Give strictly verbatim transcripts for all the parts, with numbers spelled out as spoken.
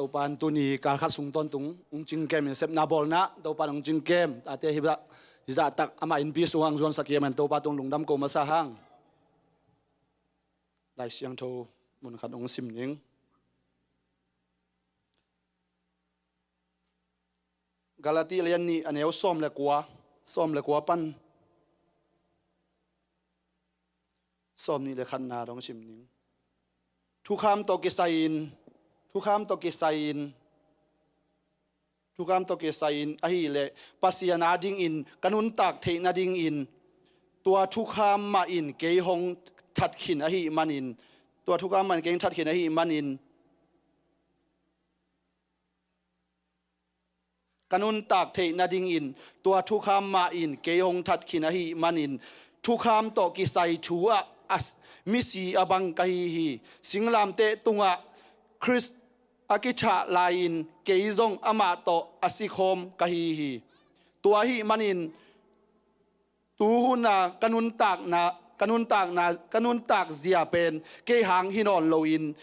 Topa in tuni kal khat sung tawntung hong cingkem in sepna bawlna Topa in hong cingkem. Tate hih zah, hih zahtak amah innpi sungah hong zuansak kei man Topa tung lungdam ko masa hang. Lai Siangtho mun khat hong sim ning. Galati lian nih a neu sawm le kua, sawm le kua pan sawm nih le khatna dong sim ning. Thukham tawh kisai-in, thukham tawh kisai-in, thukham tawh kisai-in ahih leh Pasian adingin ka nuntak theih nadingin tua thukham mah in kei hong thatkhin ahih manin, tua thukham mah in kei hong thatkhin ahih manin, ka nuntak theih nadingin tua thukham mah in kei hong thatkhin ahih manin, thukham tawh kisai thu ah a s-, misi a bang ka hi hi. Singlamteh tungah Khrist a kithah lai-in kei zong amah tawh a sikhawm ka hi hi. Tua ahih manin, tu hun a ka nuntakna, ka nuntakna, ka nuntak zia pen kei hang hi nawn loin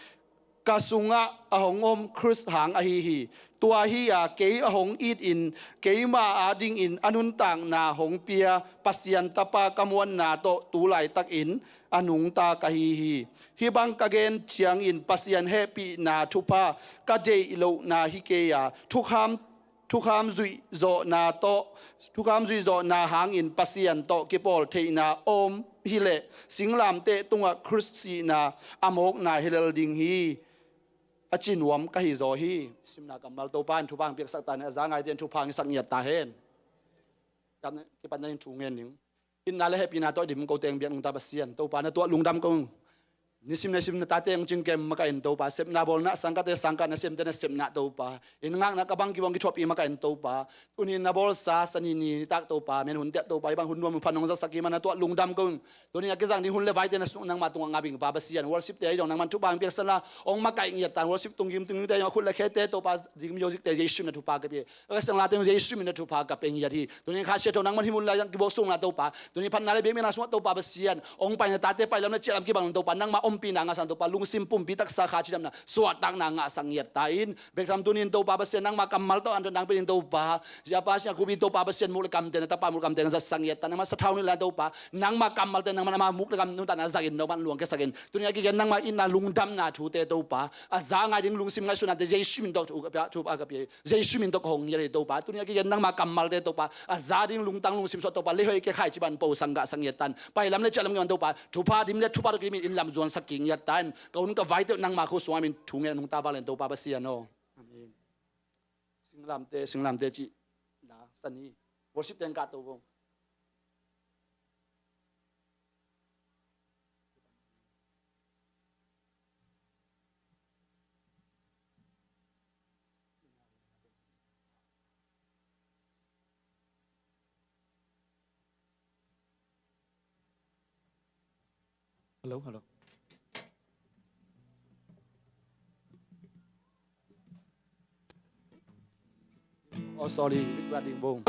ka sungah a hong om Khrist hang ahi hi. Tua hi-a kei a hong itin keima adingin a nuntakna hong pia Pasian Tapa ka muanna tawh tu laitakin a nungta ka hi hi. Hih bang ka gen ciangin Pasian hehpihna thupha ka deih lohna hi kei a, thukham thukham zuih zawhna tawh, thukham zuih zawhna hangin Pasian tawh kipawl theihna om hileh singlamteh tungah Khrist sihna a mawkna hi lel ding hi. A ci nuam ka hi zaw hi. Simna kammal Topa in thupha hong piaksak ta hen, a za ngaite in thupha hong hisak ngiat ta hen. Kipatna in thu ngen ning. Itna le hehpihna tawh dim ko teng biak nungta Pasian Topa na tuah lungdam ko. Nisim nisim na tate hong cingkem makaih in Topa, sepna bawlna sangkahte sangkah, nasemte nasem na Topa, inn ngakna ka bang kibang kithuahpih makaih in Topa. Tuni na bawlsa Sani ni nitak Topa, mihonte ah Topa, hih bang hun nuam hun pha nong zatsak hi man na tuah lungdam ko. Tuni a kizang ding hun le vaite na sung nangmah tungah ngap ing Pa Pasian. Worshipte zong nangman thupha hong piaksa la, hong makaih ngiat ta hen. Worship tung gim tung gimte zong a khut le khete Topa, ding musicte Jesu min a thupha ka pia. A ka siang late Jesu min a thupha ka pia ngiat hi. Tuni kha siathou nangman hih mun lai zang kibawh sung la Topa, tuni phatna le biakpiakna sungah Topa Pasian, hong paina tate pai lam le ciah lam kibang Topa, nangmah ompihna ngahsak Topa, lungsim pumpi taksa kha cidamna suahtakna ngahsak ngiat ta in. Bek tham tuni in Topa Pasian, nangmah kammal tawh an tawh nang pen in Topa, siapa siakhupi Topa Pasian, muk le kamte na tapa muk le kamte na zatsak ngiat ta, nangmah sathau nih la Topa, nangmah kammalte nangmah ama muk le kam nuntakna zang in nangmah luang kiasak in. Tuni a kigen nangmah itna lungdamna thute Topa, a za ngai ding lungsim ngaihsutnate Jesu min tawh thu ka pia, thupha ka pia. Jesu min tawh ka hong ngiat hi Topa. Tuni a kigen nangmah kammalte Topa, a za ding lungtang lungsim suah Topa, leihoih kiakhai ciban po sangkah sang ngiat ta hen. Pai lam le ciah lam kiman Topa, thupha dim le thupha tawh kidim in inn lam zuansak kik ngiat ta hen. Ka hun ka vaite uh nangmah khut sungah min thu ngen a nungta vak le Topa Pasian aw. Amen. Singlamte, singlamte cih la Sani. Worship teng kah to vong. Hello, hello. Oh, sorry, big bad ding bong.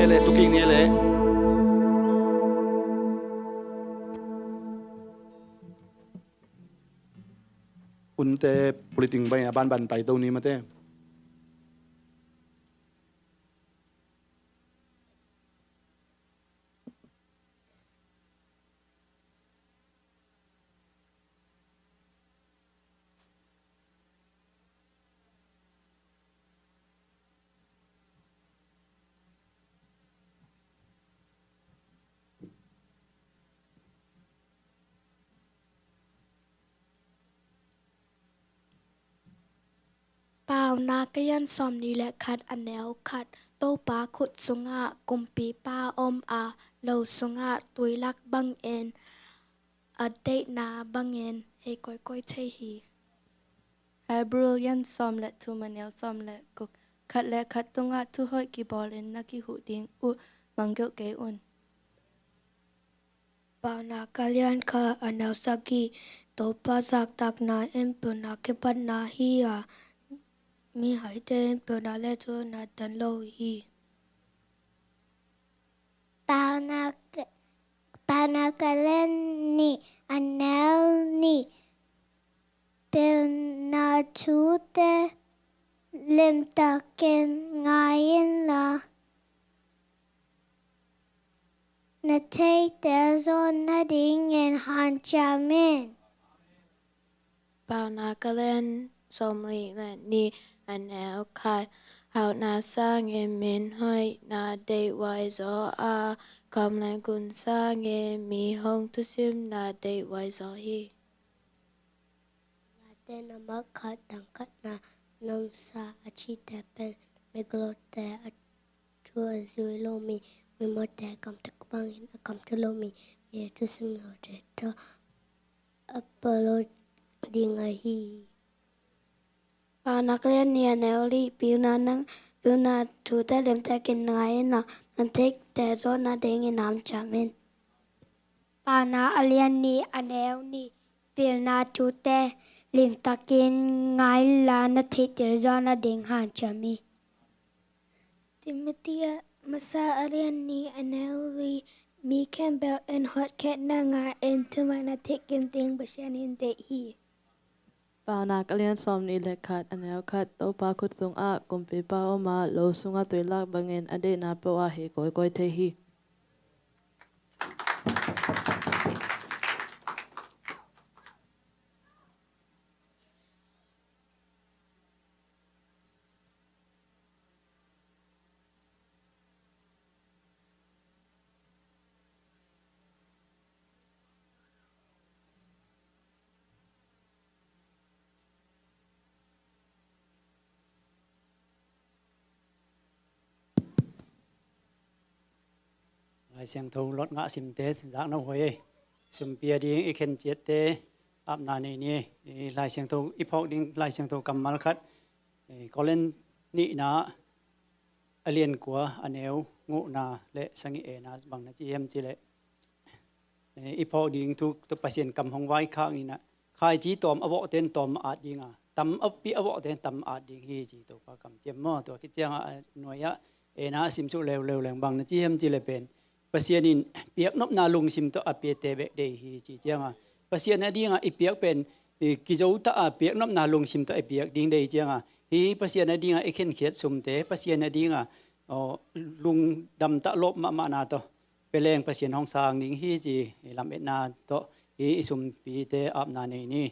Le tuking ni le. Unte puliting bai a banban pai to ni mate. Paunak a lian sawmnih le khat a neu khat. Topa khut sungah kumpipa om a, lo sungah tuilak bangin a deihna bangin hei koikoi thei hi. Hebrew a lian sawm le thum a neu sawm le guk. Khat le khat tungah thuhoih kibawlin na kihuh ding uh mangngilh kei un. Paunak a lian khat a neu sagih. Topa zaktakna in pilna kipatna hi a, mihaite in pilna le thuhoihna don lo hi. Paunak, Paunak a lian nih a neu nih. Pilna thute limtakin ngai inla, na theihte zawh nadingin hanciam in. Paunak a lian sawmnih le nih a neu khat. Hauhna sangin min hoihna deih huai zaw a, kam le gun sangin mi hong thusimna deih huai zaw hi. Late na mah khat dang khatna nomsa a cihte pen migilote a thu a zui lo mi, mimawhte kamtuk bangin a kamtuk lo mi, mi a thusim lote tawh a palo ding ahi hi. Paunak a lian nih a neu li. Pilna nang, pilna thute limtakin ngai inla, na theihte zawh nadingin hanciam in. Paunak a lian nih a neu nih. Pilna thute limtakin ngai inla, na theihte zawh nading hanciam in. Timoti a masa a lian nih a neu li. Mi khempeuh in hotkhiatna ngah in, thuman a theih kim ding Pasian in deih hi. Paunak a lian sawmnih le khat a neu khat. Topa khut sungah kumpipa om a, lo sungah tuilak bangin a deihna peuh ah hei koikoi thei hi. Lai Siangtho lot ngah simte zakna huai ei. Sumpi a ding i khen ciatte apna nei ni ei. Lai Siangtho i phawk ding Lai Siangtho kammal khat, Korin nihna a lian kua a neu gukna le sagih, ena bang na ci hiam cih leh, i phawk ding thu tawh Pasian kam hong vaikhak ni a, khaici tawm a vawhte in tawm a at ding a, tam a pih a vawhte in tam a at ding hi ci Topa kamciam maw. Tua khit ciangah a nuai-ah ena a simsuh leuleu leng bang na ci hiam cih leh pen Pasian in piaknopna lungsim tawh a piate bek deih hi ci ciangah, Pasian a dingah i piak pen i kizo ta a piaknopna lungsim tawh i piak ding deih ciangah, hi Pasian a dingah i khenkhiat sumte Pasian a dingah lungdam ta lawp mahmahna tawh pia leng Pasian hong sang ding hi ci i lametna tawh hi i sumpite apna nei ni.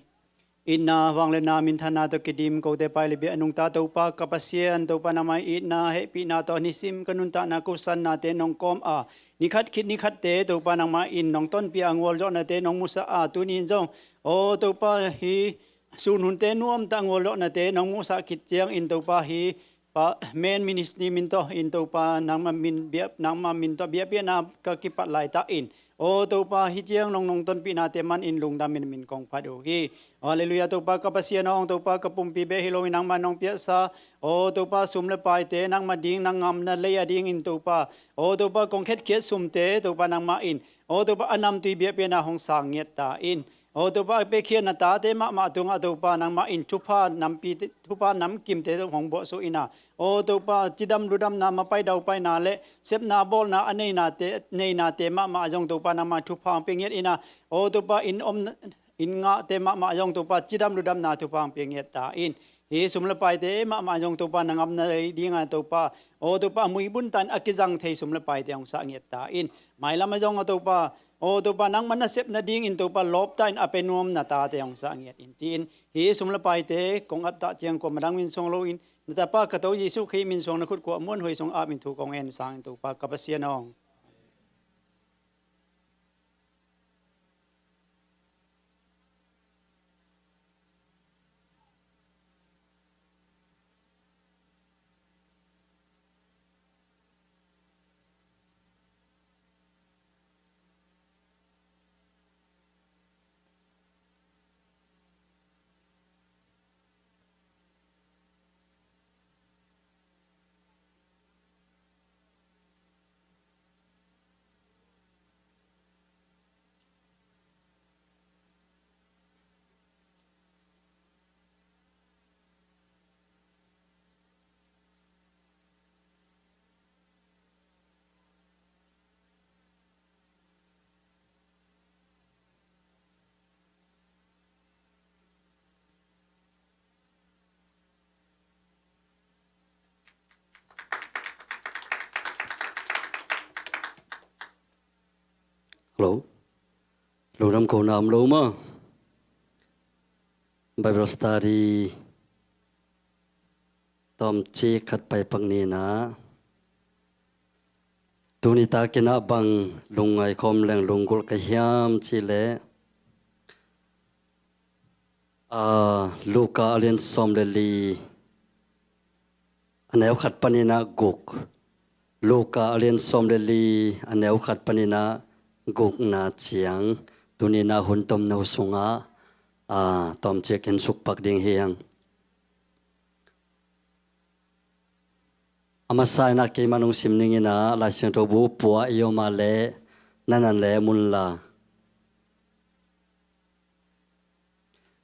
Itna, vangliatna, minthanna tawh kidim kote pai le bia a nungta Topa ka Pasian, Topa nangmah itna hehpihna tawh nisim ka nuntakna ka husannate nong kawm a, nikhat khit nikhatte Topa nangmah in nong tonpih a, ngualzawhnate nong musak a, tuni in zong aw Topa hi sun hunte nuamtah ngualzawhnate nong musak khit ciangin Topa hi Pa, men ministry min tawh in Topa nangmah min bia, nangmah min tawh biakpiakna ka kipat laitah in aw Topa hi ciang nong nong tonpihnate man in lungdam in min kong phat uh hi. Halleluiah. Topa ka Pasian aw, Topa ka pumpi bek hi lo in nangmah nong piaksa aw Topa sum le paite nangmah ding na ngamna lei a dingin Topa aw Topa kong khetkhiat sumte Topa nangmah in aw Topa a namtui biakpiakna hong sang ngiat ta in Aw Topa, a piakkhiatna tate mahmah tungah Topa nangmah in thupha nampi, thupha namkimte hong buahsuah in a, aw Topa, cidam ludamna, mapai daupaina le sepna bawlna a neinate, neinate mahmah zong Topa nangmah thupha hong pia ngiat in a, aw Topa, inn om, inn ngahte mahmah zong Topa cidam ludamna thupha hong pia ngiat ta in. Hih sum le paite mahmah zong Topa na ngamna lei dingah Topa, aw Topa, a muibun tan a kizang thei sum le paite hong sah ngiat ta in. Mailam a zong a Topa, aw Topa, nangmah nasep nadingin Topa lawpta in a pe nuamna tate hong sah ngiat in ci-in, hih sum le paite kong aptah ciang kua madang min suang loin, na Tapa ka To Jesuh Khrih min suang na khut kuah muanhuai sung apin thu kong en sang in Topa ka Pasian aw. Hello. Lungdam kohna om lo maw? Bible study tawmcik khat pai pak ni in ah, tuni takin ah bang lungngai khawm leng lunggulh ka hiam cih leh, aa, Luka a lian sawm le li, a neu khat panin ah guk. Luka a lian sawm le li, a neu khat panin ah gukna ciang, tuni in ah hun tomno sungah, aa, tawmcik en suk pak ding hi hang. A masa in ah keimah nong sim ning in ah, Lai Siangtho bu pua i om a leh na nan leh mun la.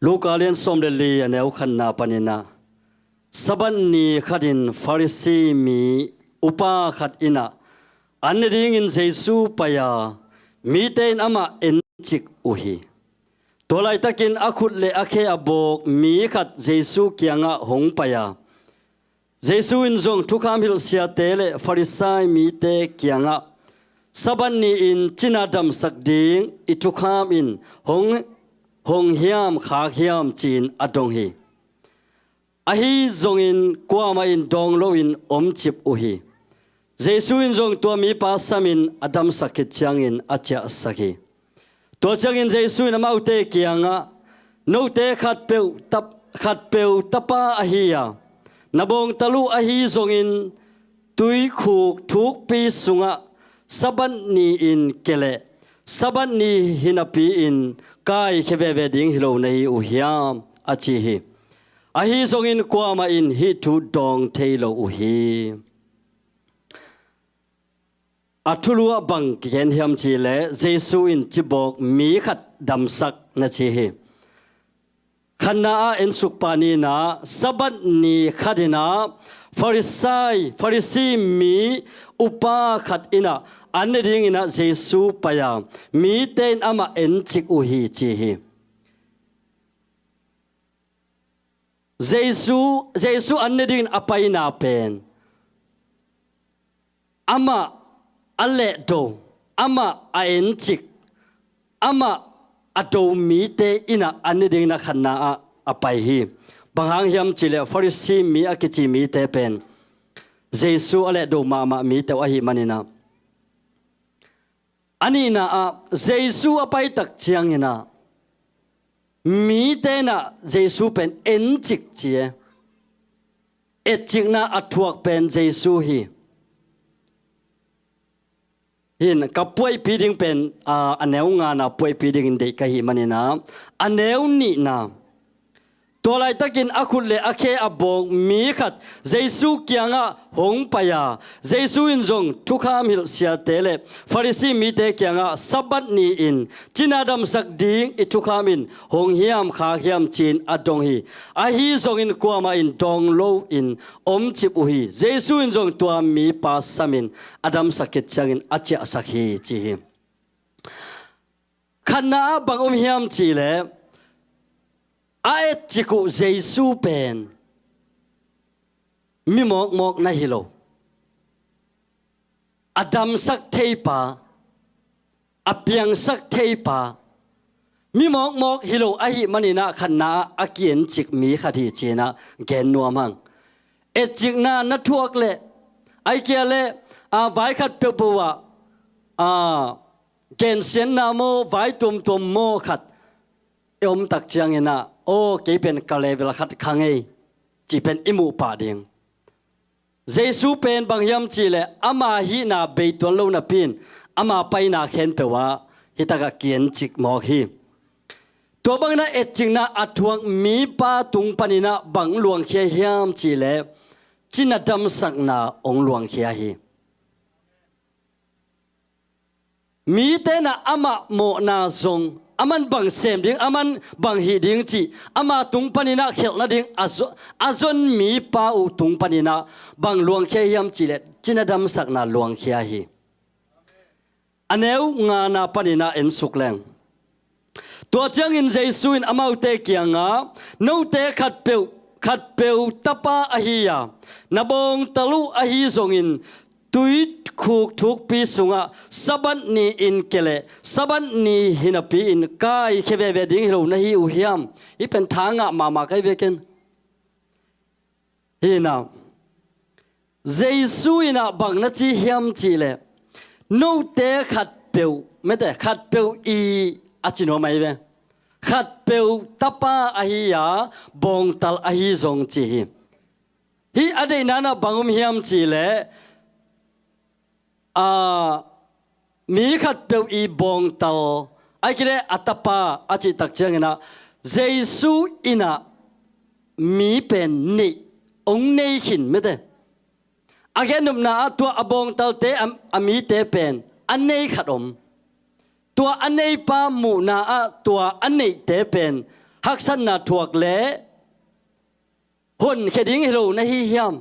Luka lian sawm le li, a neu khatna panin ah, Sabbath ni khatin Farisi mi upa khat in ah an ne dingin Jesu pai a, mite in amah encik uh hi. Tua laitakin a khut le a khe a bawk mi khat Jesu kiangah hong pai a, Jesu in zong thukham hilh siate le Farisai mite kiangah, Sabbath ni-in cina damsak ding i thukham in hong, hong hiam khak hiam, ci-in a dong hi. Ahi zongin kuamah in dawng loin omcip uh hi. Jesu in zong tua mipa samin a damsak khit ciangin a ciahsak hi. Tua ciangin Jesu in amaute kiangah, note khatpeuh tap-, khatpeuh tapa ahi a, na bawngtal uh ahi zongin tuikhuk thukpi sungah Sabbath ni-in kia leh Sabbath ni hi napi-in kaikhia veve ding hi lo na hi uh hiam, a ci hi. Ahi zongin kuamah in hih thu dawng thei lo uh hi. A thulu ah bang kigen hiam cih leh, Jesu in cibawk mi khat damsak na ci hi. Khatna ah ensuk pah ni in ah, Sabbath ni khat in ah Farisai, Farisi mi upa khat in ah an ne dingin ah Jesu pai a, mite in amah encik uh hi, ci hi. Jesu, Jesu an ne dingin a paina pen, amah a lehdo, amah a encik, amah a do mite in ah an ne dingin a khatna ah a pai hi. Bang hang hiam cih leh Farisi mi a kici mite pen Jesu a lehdo mahmah mite uh ahih manin ah, a nihna ah, Jesu a paitak ciangin ah, mite in ah Jesu pen encik ci e. Etcikna a thuak pen Jesu hi. Hin ka puaihpi ding pen, aa, a neu ngana puaihpi dingin deih ka hih manin ah, a neu nihna, Tua laitakin a khut le a khe a bawk mi khat Jesu kiangah hong pai a, Jesu in zong thukham hilh siate le Farisi mite kiangah, "Sabbath ni-in cina damsak ding i thukham in hong hiam kha hiam?" ci-in a dong hi. Ahi zongin kuamah in dawng loin omcip uh hi. Jesu in zong tua mipa samin a damsak khit ciangin a ciahsak hi, ci hi. Khatna ah bang om hiam cihleh, a etcik uh Jesu pen mi mawkmawk na hi lo, a damsak theipa, a piangsak theipa, mi mawkmawk hi lo ahih maninah khatna ah a kiencik mi khat hi, cinah gen nuam hang. Etcikna na thuak leh, ai kia leh, a, vai khat peuhpeuh ah, a, gensiatna maw, vai tuamtuam maw khat i om tak cianginah, "Aw, kei pen ka level khat kha ngei," ci pen i muh pah ding. Jesu pen bang hiam cihleh, ama hihna bei tuan lo napi-in ama paina khempeuh ah hitakah kiencik mawk hi. Tua bangin ah etcikna a thuak mipa tung paninah bang luangkhia hiam cihleh, cina damsakna hong luangkhia hi. Mite na amah mawhna zong, aman bang sem ding, aman bang hih ding cih, ama tung paninah khelh nading a zo-, a zon mipa uh tung paninah bang luangkhia hiam cihleh, cina damsakna luangkhia hi. A neu ngana paninah en suk leng. Tua ciangin Jesu in amaute kiangah, "Note khatpeuh, khatpeuh tapa ahi a, na bawngtal uh ahi zongin, tuikhuk thukpi sungah Sabbath ni-in kei leh Sabbath ni hi napi-in kaikhia veve ding hi lo na hi uh hiam?" Hih pen tha ngah mahmah ka hi ve ken. Hinah, Jesu inah bang na ci hiam cihleh, "Note khatpeuh," mete, "khatpeuh i," a ci nuam ahi ve. "Khatpeuh tapa ahi a, bawngtal ahi zong," ci hi. Hih a deihna nah bang om hiam cihleh, a, mi khatpeuh i bawngtal, ai kileh a tapa a cih tak cianginah, Jesu inah mi pen neih, hong nei khin mete. A gennopna ah tua a bawngtalte a, a mite pen a nei khat om. Tua a neipa muhna ah tua a neihte pen haksatna thuak leh honkhia ding hi lo na hi hiam?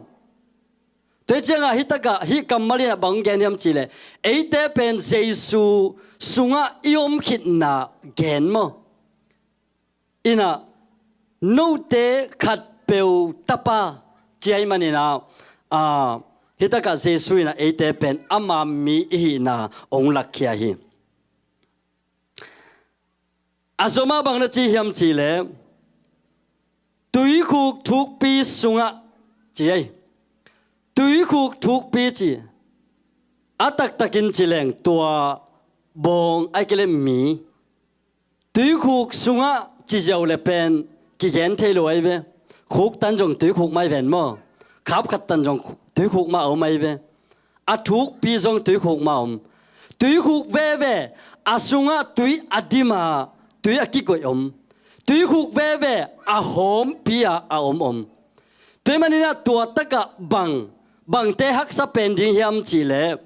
Tua ciangah hih takah hih kammal inah bang gen hiam cihleh, eite pen Jesu sungah i om khitna gen maw? Inah, "Note khatpeuh tapa," ci ahih maninah, a, hih takah Jesu inah eite pen ama mi i hihna hong lakkhia hi. A zomah bang na ci hiam cihleh, "Tuikhuk thukpi sungah," ci ahi. "Tuikhuk thukpi," ci. A taktakin ci leng tua bawng ai kileh mi. "Tuikhuk sungah," ci ziau le pen kigen thei lo ahi ve. Khuktan zong tuikhuk mah hi ven maw? Khapkhat tan zong tuikhuk mah a om ahi ve. A thukpi zong tuikhuk mah om. Tuikhuk veve, a sungah tui a dim a, tui a kikoih om. Tuikhuk veve, a hawmpi a, a om om. Tua ahih maninah tua takah bang, bangte haksa pen ding hiam cihleh,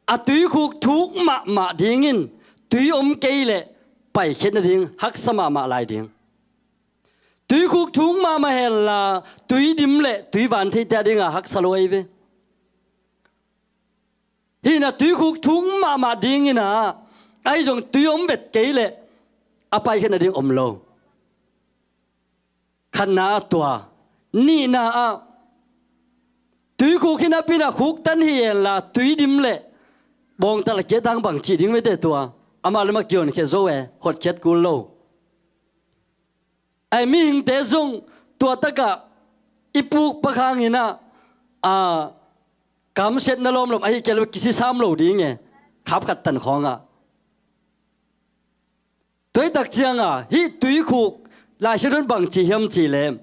a tuikhuk thuk mahmah dingin tui om kei leh paikhiat nading haksa mahmah lai ding. Tuikhuk thuk mahmah henla tui dim le tui van theite a dinga haksa lo ahi ve. Hinah tuikhuk thuk mahmah dinginah, ahi zong tui om vet kei leh a paikhiat nading om lo. Khatna ah tua, nihna ah, tuikhuk hi napinah khuktan hi henla tui dim le bawngtal a kiat hang bang cih ding mete tua. Amah le amah kihonkhia zo e, hotkhiat kul lo. Ai mihingte zong tua takah i puk pak hanginah, a, kamsiatna lawmlawm ahi kei lo, kisisam lo ding e, khapkhat tan khawngah. Tua hi tak cianga hih tuikhuk, Lai Siangtho in bang ci hiam cihleh,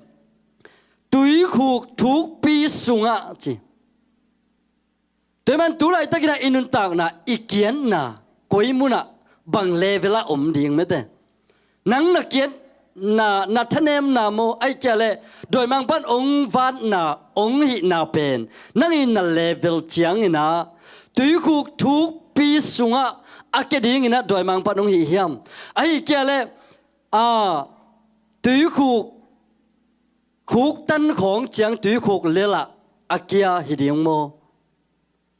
tuikhuk thukpi sungah ci. Tua ahih man tu laitakinah i nuntakna, i kiatna koi munah, bang level ah om ding mete. Nang na kiat na, na thanemna maw, ahih kei leh dawimangpa'n hong vanna, hong hihna pen nang in na level ciangin ah tuikhuk thukpi sungah a kia dingin ah dawimangpa'n hong hih hiam? Ahih kei leh, a, tuikhuk, khuktan khawng ciang tuikhuk lelah a kia hi ding maw?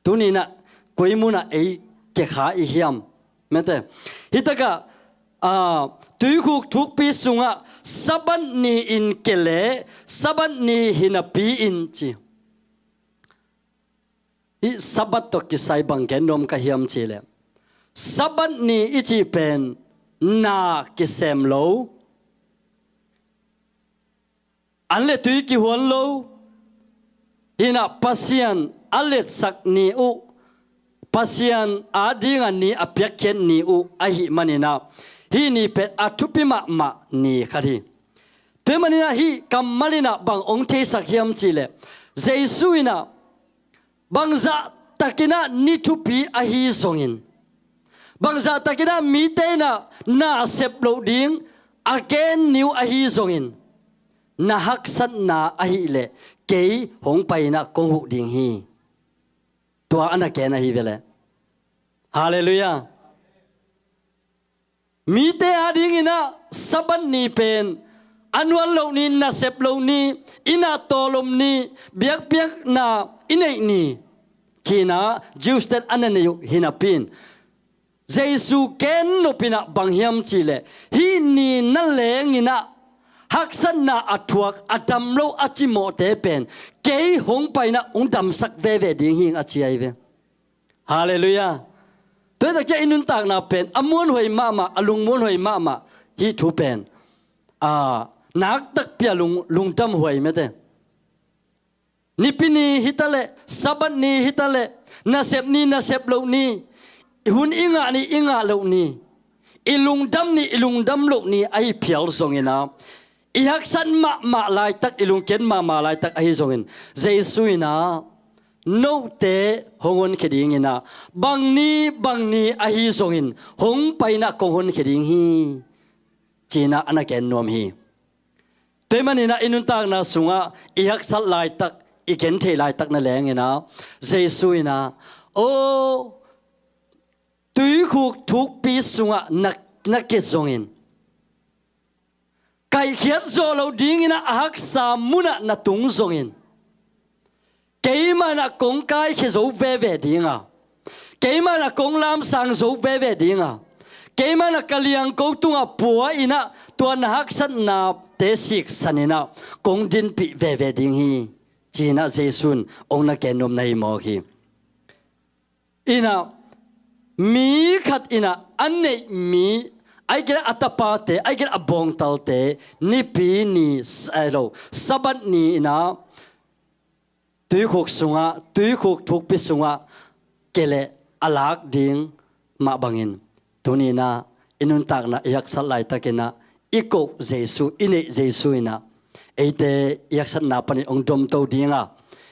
Tuni-in ah koi munah ei kia kha i hiam? Mete. Hitakah, a, tuikhuk thukpi sungah Sabbath ni-in kia leh Sabbath ni hi napi-in ci. Hih Sabbath tawh kisai bang gen nuam ka hiam cih leh, Sabbath ni i cih pen na kisem lo, an le tui kihuan lo, hi-in ah Pasian a letsak ni uh, Pasian adingin ni a piakkhiat ni uh ahih manin ah, hih ni pen a thupi mahmah ni khat hi. Tua ahih manin ah hih kammal in ah bang hong theisak hiam cih leh, Jesu in ah bangzah takin ah ni thupi ahi zongin, bangzah takin ah mite in ah na sep loh ding a gen ni uh ahi zongin, na haksatna ahih leh kei hong pai-in ah kong huh ding hi. Tua a na gen ahi ve leh. Halleluiah. Mite adingin ah Sabbath ni pen a nuam loh ni, nasep loh ni, i na tawlom ni, biakpiakna i neih ni, ci-in ah Jews ten a na nei uh hi napi-in, Jesu gen nop in ah bang hiam cih leh, hih ni naleng in ah haksatna a thuak, a dam lo a cimawhte pen kei hong pai-in ah hong damsak veve ding hi ing, a ci ahi ve. Halleluiah. Tua hi tak ciang i nuntakna pen a muanhuai mahmah, a lungmuanhuai mahmah hih thu pen, a, nak takpi-a lung, lungdamhuai mete. Nipi ni hi ta leh, Sabbath ni hi ta leh, nasep ni, nasep loh ni, hun i ngah ni, i ngah loh ni, i lungdam ni, i lungdam loh ni ahi phial zongin ah, i haksat mahmah laitak, i lungkiat mahmah laitak ahi zongin, Jesu in ah, note hong honkhia dingin ah, bang ni bang ni ahi zongin hong pai-in ah kong honkhia ding hi, ci-in ah a na gen nuam hi. Tua ahih manin ah i nuntakna sungah i haksat laitak, i gentheih laitak naleng in ah, Jesu in ah, aw, tuikhuk thukpi sungah na, na kia zongin, kaihkhiat zawh loh dingin ah a haksa munah na tung zongin, keimah in ah kong kaikhia zo veve ding a, keimah in ah kong lamsang zo veve ding a, keimah in ah ka liangko tungah pua-in ah tua na haksatnate siksan-in ah kong dinpih veve ding hi, ci-in ah Jesu in hong na gen nuam na hi mawk hi. In ah, mi khat in ah a neih mi, ahih kei leh a tapate, ahih kei leh a bawngtalte, nipi ni, s-, eh, lo, Sabbath ni in ah, tuikhuk sungah, tuikhuk thukpi sungah kia leh a lak ding mah bangin, tuni-in ah i nuntakna i haksat laitakin ah, i koh Jesu, i neih Jesu in ah, eite i haksatna panin hong domto ding a,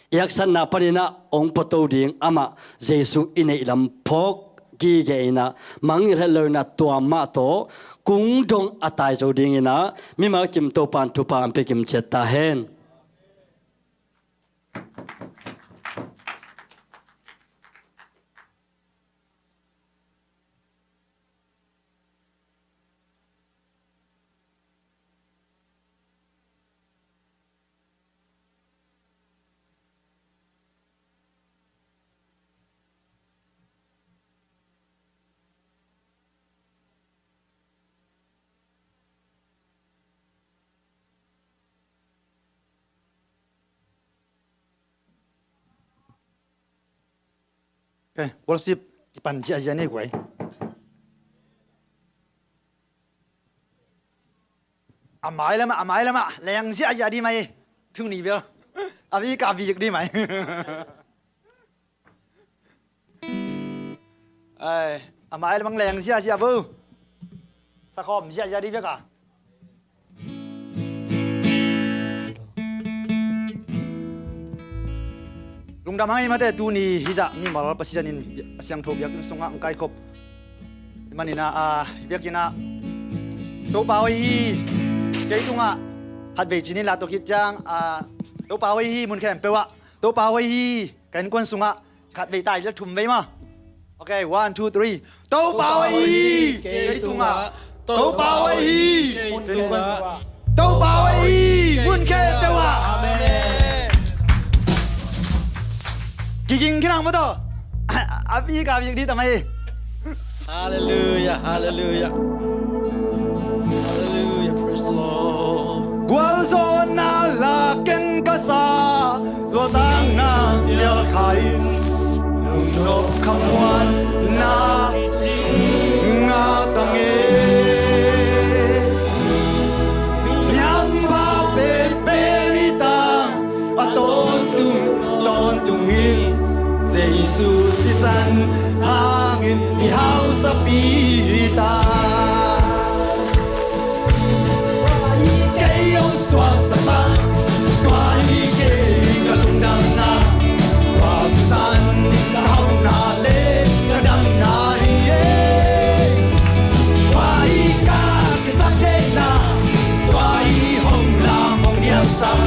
i haksatna panin ah hong puato ding, amah Jesu i neih lam phawk gige-in ah, mangngilh het loin ah tua mah tawh kung dong a tai zo dingin ah, mimal kim Topa'n thupha hong pia kim ciat ta hen. Okay, worship kipan ziahziah ni guai. A mai lamah, a mai lamah leng ziahziah ding mai. Thung ni bel a vik a vik ding mai. Ai, a mai lamah leng ziahziah bo. Sakhawm ziahziah ding vek a. Lungdam hang ei mate, tuni hizah mimal Pasian in a siangtho biakinn sungah hong kaikhop. Hih manin ah, a, biakinn ah Topa aw hi. Kei tungah khatvei ci ni la, tua khit ciang, ah, Topa hoih hi mun khempeuh ah, Topa hoih hi. Ka innkuan sungah khatvei tai la, thum vei maw. Ok, one, two, three. Topa hoih hi kei tungah, Topa hoih hi kei tungah, Topa hoih hi mun khempeuh ah. Amen. Kiging khinang maw tawh. A bik a bik dih ta mai. Halleluiah, halleluiah. Halleluiah, praise the Lord. Gualzawhna la ken ka sa, zualtakna tial kha in, lungnop khamuanna ngak ta nge. Miang va penpen i ta, a tawntung tawntungin Jesu sisan hangin i hausapi ta. Kei hong suakta sa, tua hi kei ka lungdamna, tua sisan ka hauhna le ka damna hi e. Tua hi ka kisap theihna, tua hi hong lam hong diangsak,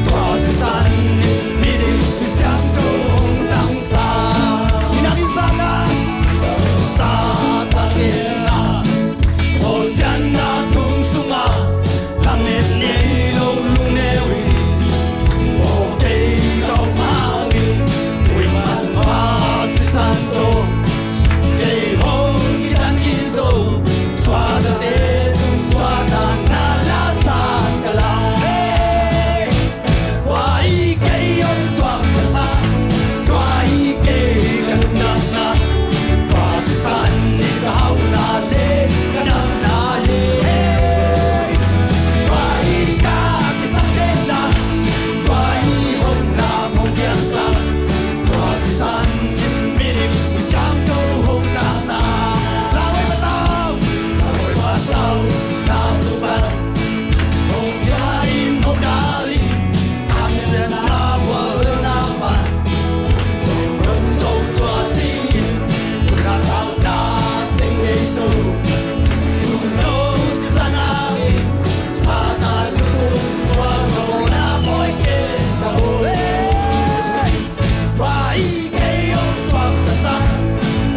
tua sisan in miding misiangtho hong tangsa. Minam in sa ta, sa ta kei na, Hosianna tung sungah lamet nei lo lungneu hi. Aw kei ka om hangin, ui man pa sisan tawh kei hong kitan khin zo, suahtakte tung suahtakna la san ka la. Hey! Tua hi kei hong suakta sa, tua hi kei ka lungdamna, tua sisan in ka hauhna le ka damna hi. Hey! Tua hi ka kisap theihna, tua hi hong lam hong diangsak, tua sisan in miding misiangtho hong tangsa. Lawei patau, lawei patau, na supan. Tua hi kei hong suakta sa,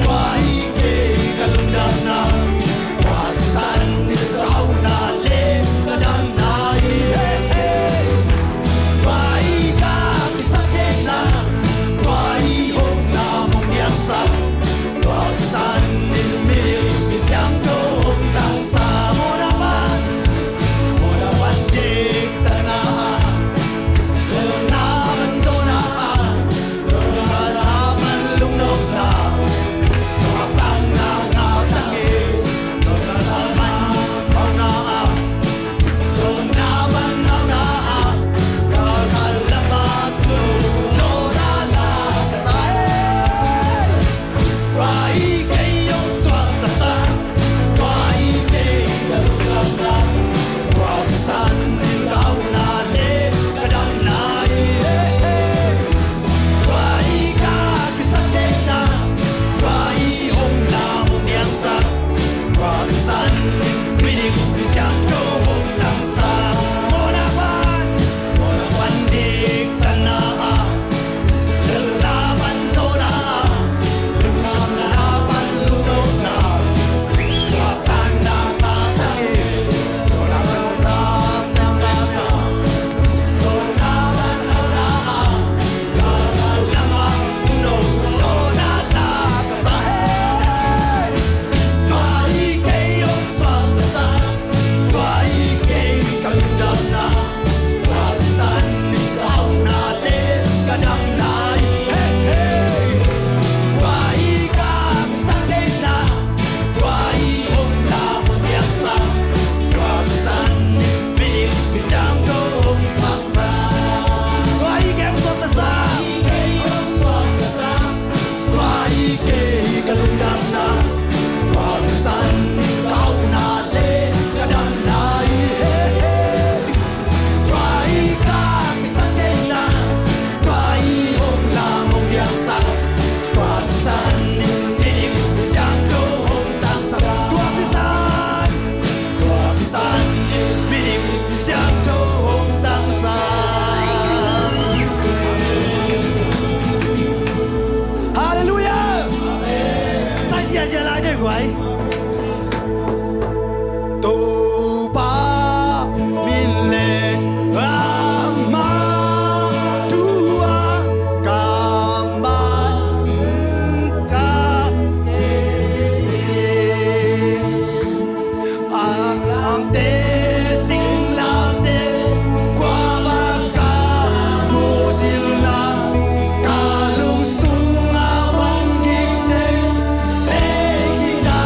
tua hi kei ka lungdamna, tua sisan in ka hauhna le ka damna hi. Hey, hey. Tua hi ka kisap theihna, tua hi hong lam hong diangsak, tua sisan in miding misiangtho hong tangsa. Mawhna pan, mawhna pan diktatna, lungna pan zawhna, Lai kei guai. Topa min le ama thu a ka man ka, a amte singlamte kua va ka mu cil na, ka lungsung a vang kik teng pe kik na.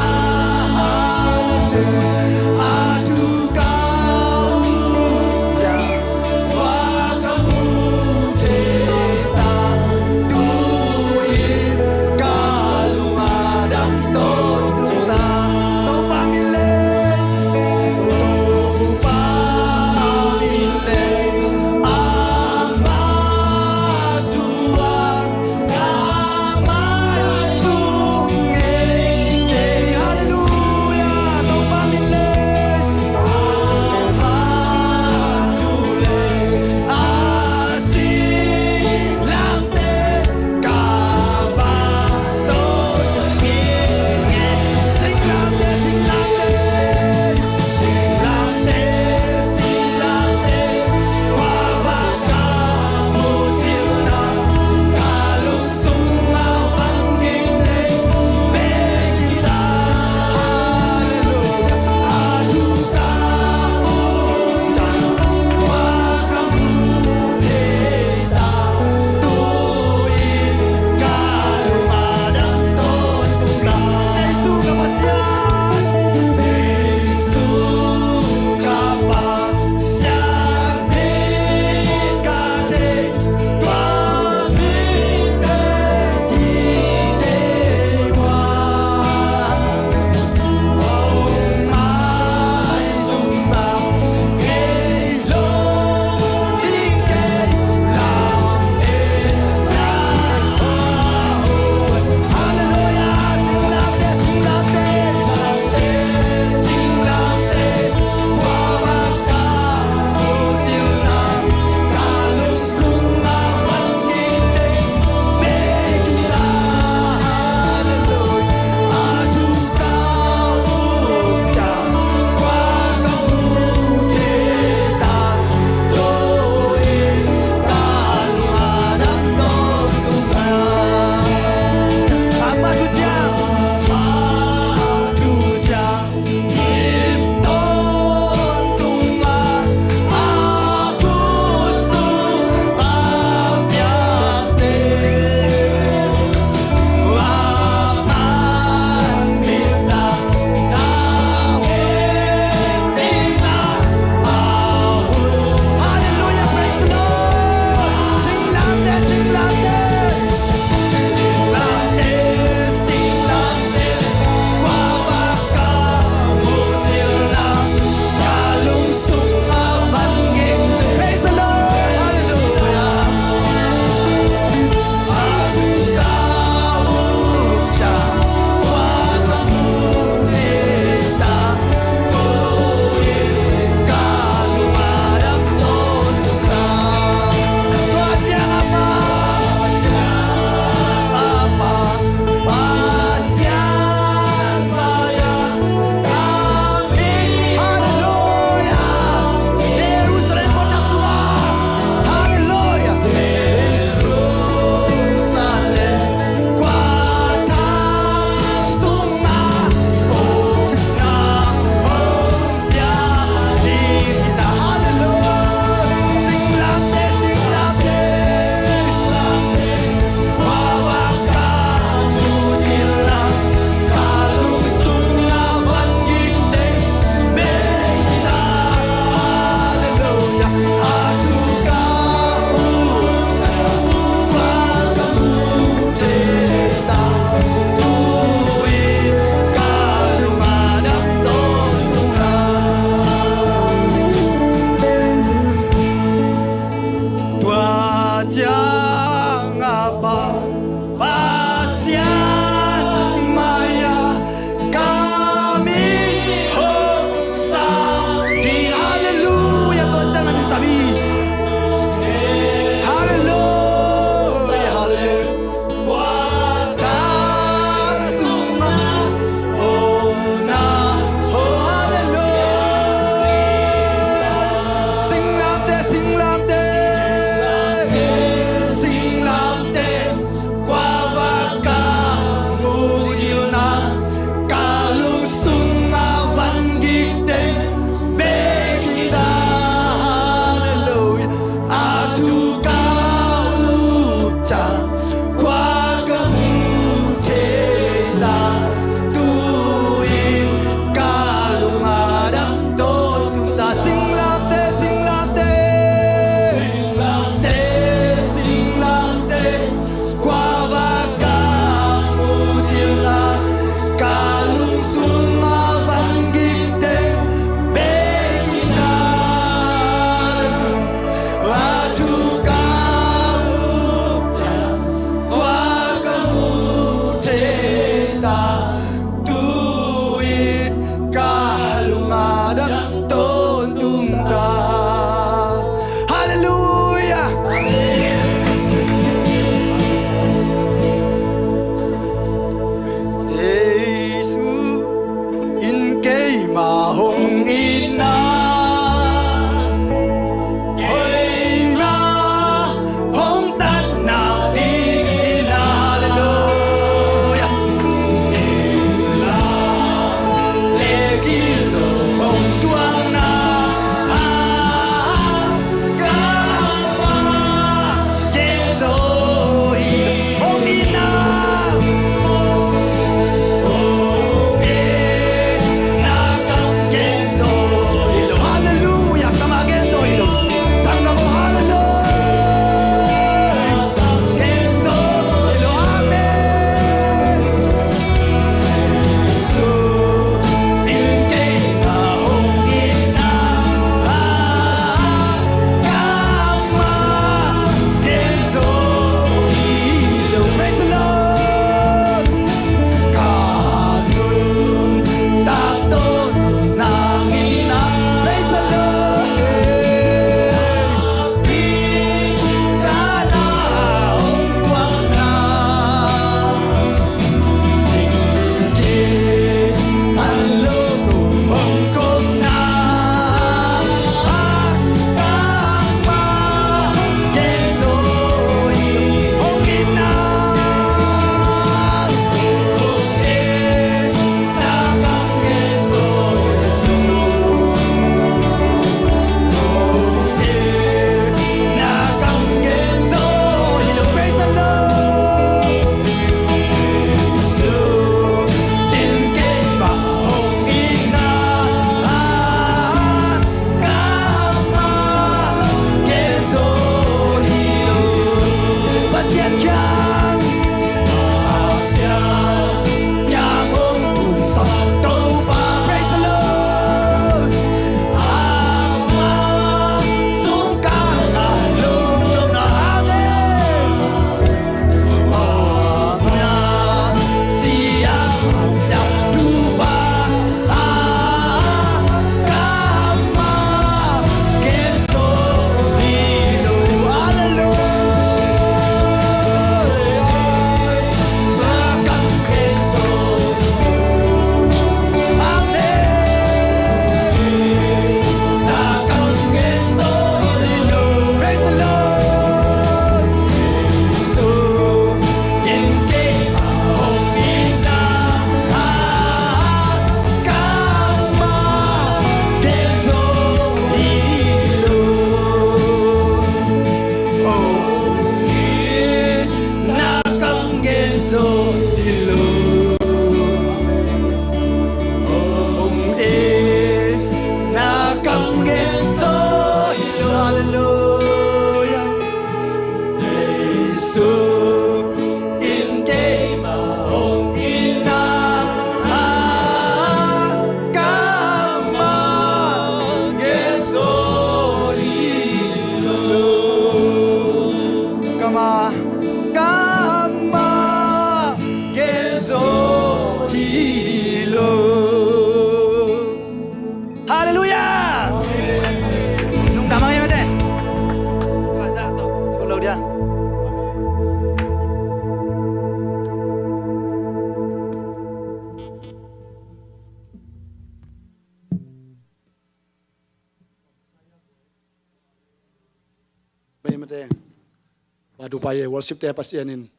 A dupai e, worship te Pasian in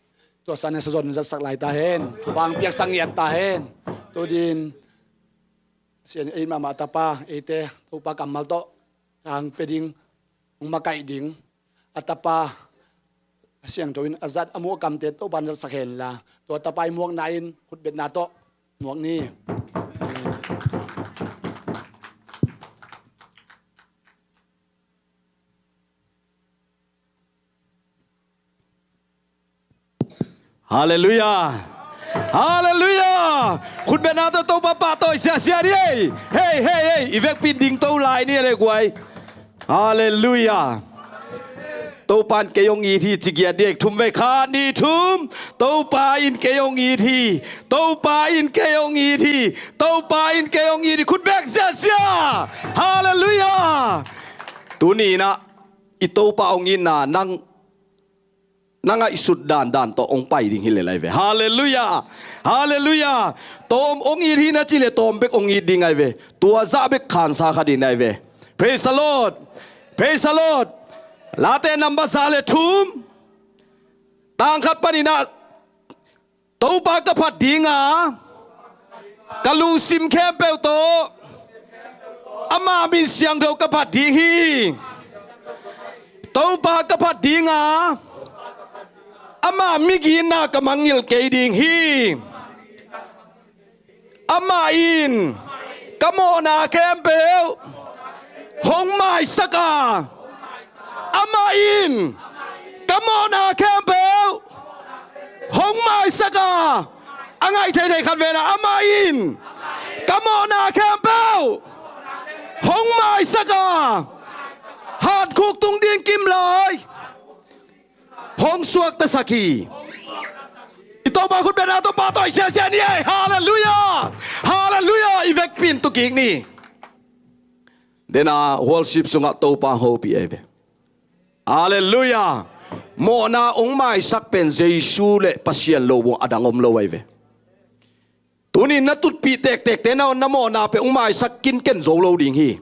tua san e sa zon zatsak lai ta hen. Thupha hong piaksak ngiat ta hen. Tu din Pasian in ei mahmah a tapa eite Topa kammal tawh thang pia ding, hong makaih ding a tapa a siangtho in a zat a muh a kamte Topa in zatsak hen la, tua tapa i muakna in khutbetna tawh muak ni. Halleluiah. Halleluiah. Khutbetna tawh Topa pahtawi siasia ni ei. Hei, hei, hei, i vekpi in dingto lai ni a le guai. Halleluiah. Topa in kei hong it hi ci giat dek, thum vei, khat nih thum. Topa in kei hong it hi. Topa in kei hong it hi. Topa in kei hong it hi. Khut bek siasia. Halleluiah. Tuni in ah i Topa hong itna nang na ngaihsut dandan tawh hong pai ding hi lel ai ve. Halleluiah. Halleluiah. Tawm hong it hi na cih leh tawm bek hong it ding ai ve. Tua zah bek khansa kha ding ai ve. Praise the Lord. Praise the Lord. Late number za le thum, tang khat panin ah, Topa ka phat ding a, ka lungsim khempeuh tawh ama min siangtho ka phat ding hi. Topa ka phat ding a, ama migitna ka mangngilh kei ding hi. Amah in ka mawhna khempeuh hong maisak a, amah in ka mawhna khempeuh hong maisak a, a ngaih theithei khat vei na, amah in ka mawhna khempeuh hong maisak a, hankhuk tung ding kim lai hong suaktasak hi. I Topa khutbetna tawh pahtawi siasia ni ei. Halleluiah. Halleluiah. I vekpi in tu kik ni. Dena worship sungah Topa hopih ai ve. Halleluiah. Mawhna hong maisak pen Jesu le Pasian lo bang a dang om lo ai ve. Tuni na tutpih tektekte na, na mawhna pen hong maisak kinken zo lo ding hi.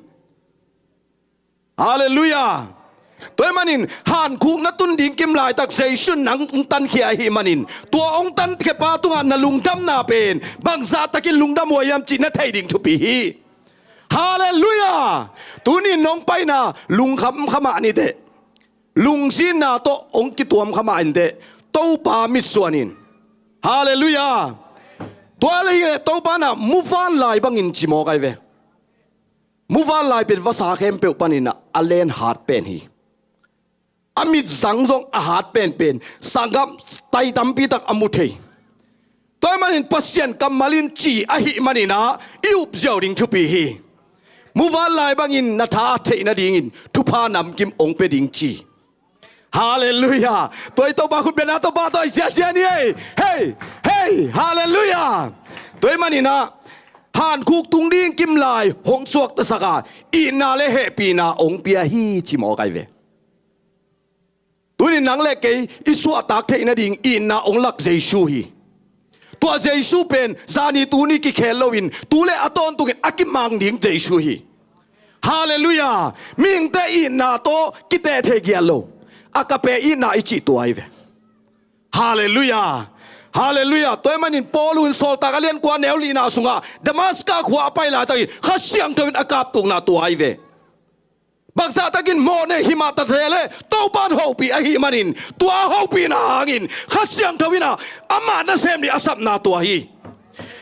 Halleluiah. Tua ahih manin hankhuk na tun ding kim laitak Jesu in nang hong tankhia ahih manin, tua hong tankhia pa tungah na lungdamna pen bangzah takin lungdam uh hiam cih na thei ding thupi hi. Halleluiah. Tuni in nong paina lungkham kha mah ni teh, lungzinna tawh hong kituam kha mah in teh, Topa mitsuan in. Halleluiah. Tua le hi leh Topa in ah muvanlai bangin ci mawk ai ve. Muvanlai pen vasa khempeuh panin ah a len hat pen hi. A mit zang zong a hat penpen, sanggam tai tampi tak a mu thei. Tua ahih manin Pasian kammal in ci ahih manin ah i up ziau ding thupi hi. Muvanlai bangin na tha a theih nadingin thupha namkim hong pia ding ci. Halleluiah. Tua i Topa khutbetna tawh pahtawi siasia ni ei. Hei, hei, halleluiah. Tua ahih manin ah hankhuk tung ding kim lai hong suaktasak a, itna le hehpihna hong pia hi ci mawk ai ve. Tuni in nang le kei i suahtak theih nading itna hong lak Jesu hi. Tua Jesu pen zani tuni kikhel loin tu le a tawntungin a kimang ding Jesu hi. Halleluiah. Mihingte itna tawh kiteh thei giat lo. Agape itna i cih tua hi ve. Halleluiah. Halleluiah. Tua ahih manin Paul in Sawltak a lian kua neu lihna sungah Damaska khua a pai laitakin Kha Siangtho in a kaptukna tua hi ve. Bangzah takin mawhnei himah ta thei leh Topa in hopih ahih manin, tua hopihna hangin Kha Siangtho in ah amah nasem ding a sapna tua hi.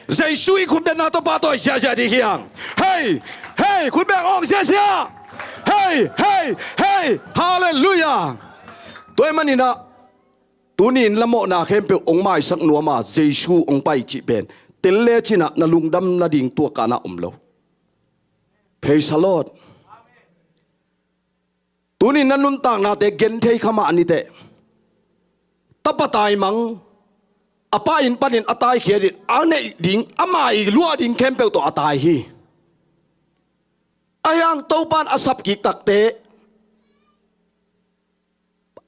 Jesu i khutbetna tawh pahtawi siasia ding hi hang. Hei, hei, khutbet awng siasia. Hei, hei, hei, halleluiah. Tua ahih manin ah tuni in na mawhna khempeuh hong maisak nuam a Jesu hong pai cih pen tel lecin ah na lungdam nading tua kanah om lo. Praise the Lord. Tuni in na nuntaknate genthei kha mah ni teh, tapa taimang, a pa inn panin a taikhia ding, a neih ding, ama i luah ding khempeuh tawh a tai hi. Ahi hang Topa in a sapkik takteh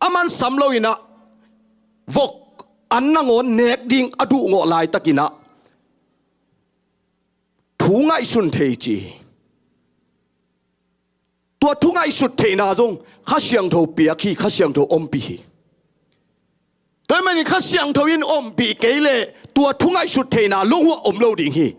a man sam loin ah vok an nangawn nek ding a duhngawh laitakin ah thu ngaihsun thei ci hi. Tua thu ngaihsut theihna zong Kha Siangtho piak hi, Kha Siangtho ompih hi. Tua ahih manin Kha Siangtho in ompih kei leh tua thu ngaihsut theihna lunghuah om lo ding hi.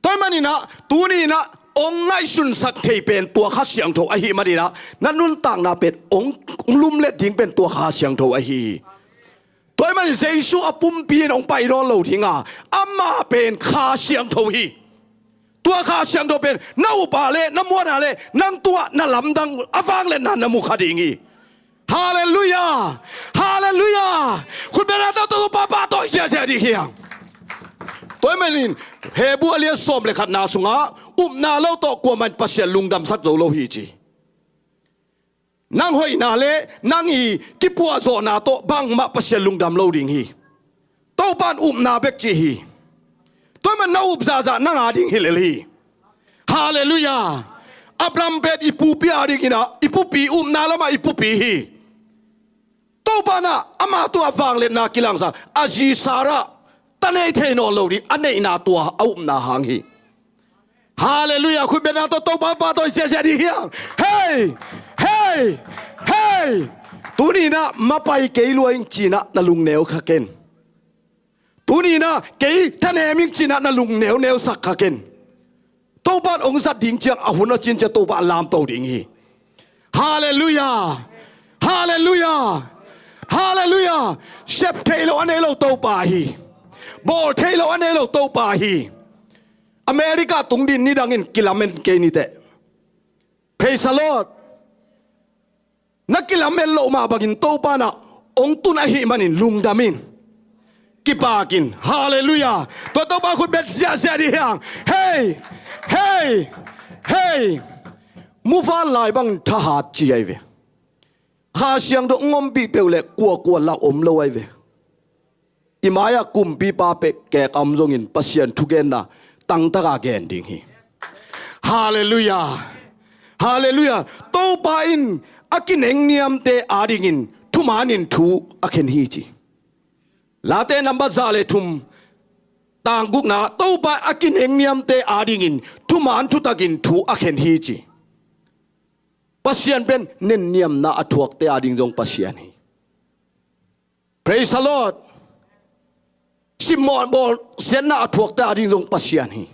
Tua ahih manin ah tuni-in ah hong ngaihsunsak thei pen tua Kha Siangtho ahih manin ah na nuntakna pen hong, hong lumlet ding pen tua Kha Siangtho ahi hi. Tua ahih manin Jesu a pumpi in hong pai nawn lo ding a, amah pen Kha Siangtho hi. Tua Kha Siangtho pen na up a leh, na muan a leh, nang tungah na lamdang a vangliatna na mu kha ding hi. Halleluiah! Halleluiah! Khutbetna tawh Topa pahtawi ziahziah ding hi hang. Tua ahih manin Hebru a lian sawm le khatna sungah upna lo tawh kuamah in Pasian lungdamsak zo lo hi ci. Nang hoihna le nang i kipuahzawhna tawh bangmah Pasian lungdam lo ding hi. Topa in upna bek ci hi. Tua ahih manin na up zahzah nang a ding hi lel hi. Halleluiah! Abraham pen i pupi a dingin ah, i pupi, upna lamah i pupi hi. Topa in ah ama tungah vangliatna kilangsak a, zi Sarah ta nei thei nawn lo ding a neihna tua a upna hang hi. Halleluiah! Khutbetna tawh Topa pahtawi ziahziah ding hi hang. Hei! Hei! Hei! Tuni-in ah mapai kei lua ing ci-in ah na lungneu kha ken. Tuni-in ah kei thanem ing ci-in ah na lungneuneusak kha ken. Topa in hong zat ding ciang a hun a cin ciang Topa in lamto ding hi. Halleluiah! Halleluiah! Halleluiah! Sep thei lo a nei lo Topa hi. Bawl thei lo a nei lo Topa hi. America tung ding nidangin kilamen kei ni teh. Praise the Lord. Na kilamen loh mah bangin Topa in ah hong tun ahih manin lungdam in. Kipak in. Halleluiah! Tua Topa khut bet ziahziah ding hi hang. Hei! Hei! Hei! Muvanlai bangin thahat ci ahi ve. Kha Siangtho hong ompih peuh leh kuakua lak om lo ahi ve. I mai-ah kumpipa pek kek a om zongin Pasian thugenna tangtaka gen ding hi. Halleluiah! Halleluiah! Topa in a kinengniamte adingin thumanin thu a khen hi ci. Late number za le thum, tang gukna, Topa a kinengniamte adingin thuman thutakin thu a khen hi ci. Pasian pen nenniamna a thuakte ading zong Pasian hi. Praise the Lord. Simmawh bawlsiatna a thuakte ading zong Pasian hi.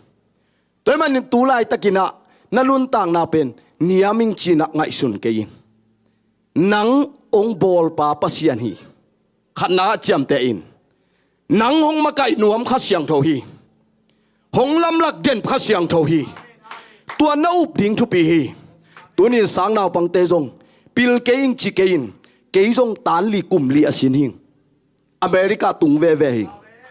Tua ahih manin tu laitakin ah na nuntakna pen niam ing ci-in ah ngaihsun kei in. Nang hong bawlpa Pasian hi. Khatna ah ciamteh in. Nang hong makaih nuam Kha Siangtho hi. Hong lamlak den Kha Siangtho hi. Tua na up ding thupi hi. Tunin sang naupangte zong pil kei ing ci kei in. Kei zong tan li kum li a sin hing. America tung veve hing.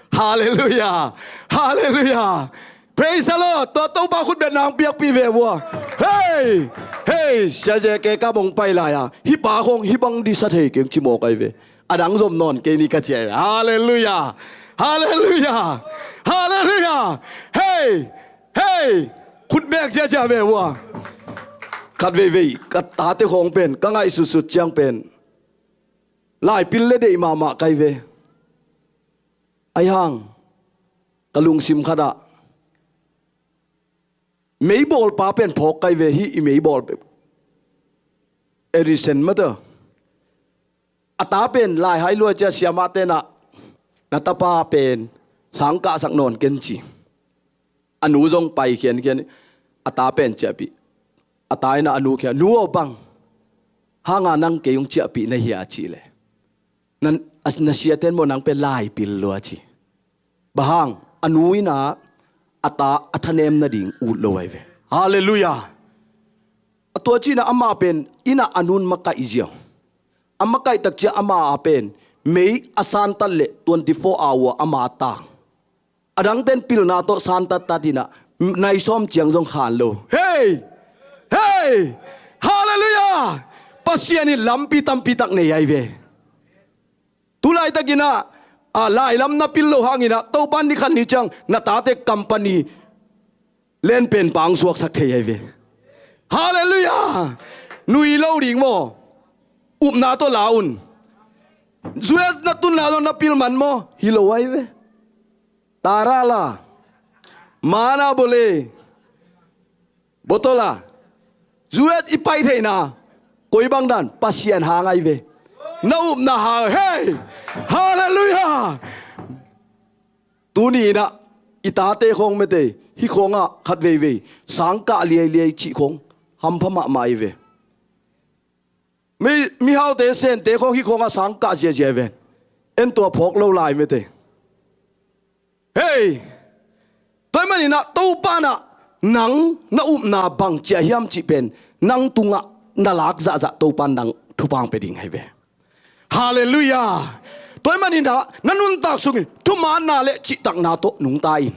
Halleluiah! Halleluiah! Praise the Lord! Tua Topa khut bet nang piakpih ve vua. Hei! Hei! Sia Zeke ka bong pai lai-a, hih pa khong hih bang disa thei keng ci mawk ahi ve. A dang zom nawn kei ni ka ci ahi ve. Halleluiah! Halleluiah! Halleluiah! Hei! Hei! Khut bek ziahziah ve vua. Khat veivei ka tate khong pen ka ngaihsutsut ciang pen laipil le deih mahmah ka hi ve. Ahi hang ka lungsim khatah meibawlpa pen phawk ka hi ve, hih i meibawl Edison mate. A ta pen lai hai lua cia siamah tenah na tapa pen sang kahsak nawn ken ci. A nu zong pai khiankhian, a ta pen ciahpih. A ta in a nu khian, "Nu aw, bang hanga nang kei hong ciahpih na hia?" a cih leh, "Na, na siaten maw nang pen laipil lua," a ci. Bang hang? A nu in a ta a thanem nading ut lo ahi ve. Halleluiah. A tua ci-in ah amah pen inn ah a nun makaih ziau. A makaih tak ciang amah a pen mei a santat leh twenty four hour amah a tang. A dangten pilna tawh santattat in ah nai sawm ciang zong khan lo. Hei! Hei! Halleluiah! Pasian in lampi tampi tak nei ahi ve. Tu laitakin ah, a, lailam na pil loh hangin ah Topa in ni khat ni ciang na tate company len pen pang suaksak thei ahi ve. Halleluiah! Nui lo ding maw? Upna tawh la un. U S na tunna zong na pil man maw? Hi lo ahi ve. Tarala, mana bole, botola, U S i pai theihna koi bang dan? Pasian hang ahi ve. Na upna hang, hei! Halleluiah. Tuni inah i tate khawng mete hih khawngah khat veivei sangkah liailiai cih khawng hampha mahmah i ve. Mi, mihaute sente khawng hih khawngah sangkah ziazia i ven. En tua phawk lo lai mete. Hei, tua ahih maninah Topa inah nang na upna bang cia hiam cih pen nang tungah na lak zahzah Topa in nang thupha hong pia ding hi ve. Halleluiah. Tua ahih maninah na nuntak sungin thumaanna le cihtakna tawh nungta in.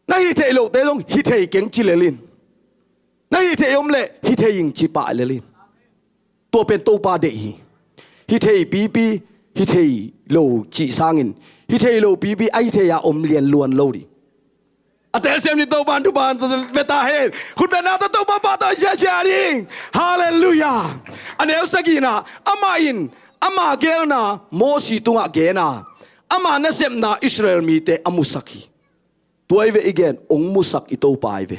Na hih theih lohte zong hih thei keng ci lel in. Na hih theih om le hih thei ing ci pah lel in. Tua pen Topa deih hi. Hih thei pipi, hih thei lo cih sangin hih thei lo pipi a hih thei a om lianluan lo ding. A telsiam ni Topa in thupha hong pia ta hen. Khutbetna tawh Topa pahtawi ziazia ding. Halleluiah. A neu sagihna, amah in ama geelna Mosi tungah gen a, ama nasepna Israel mite a musak hi. Tua i ve i gen, hong musak i Topa i ve.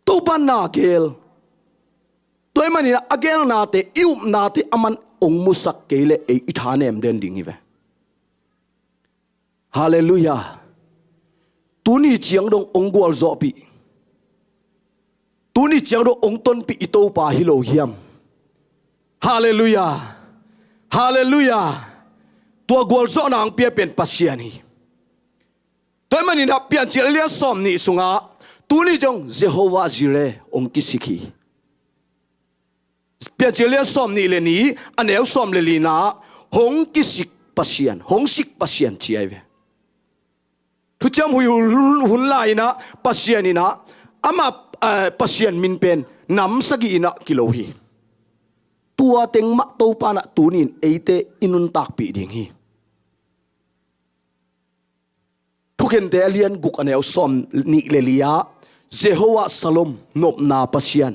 Topa in na geel. Tua ahih maninah a geelnate, i upnate aman hong musak kei leh ei i thanem den ding hi ve. Halleluiah. Tuni ciang dong hong gualzawhpih, tuni ciang dong hong tonpih i Topa hi lo hiam? Halleluiah. Halleluiah. Tua gualzawhna hong pia pen Pasian hi. Tua ahih maninah Piancil a lian sawm nih sungah tuni ciang Jehovah Jireh hong kisik hi. Piancil a lian sawm nih le nih, a neu sawm le lina, hong kisik Pasian, hong sik Pasian ci ahi ve. Thuciam Hui hun, hun lai inah Pasian inah amah, eh, Pasian min pen nam sagih inah kilo hi. Tua teng mah Topa inah tuni in eite i nuntakpih ding hi. Thukhente a lian guk, a neu sawm nih le li ah, Jehovah Shalom, nopna Pasian.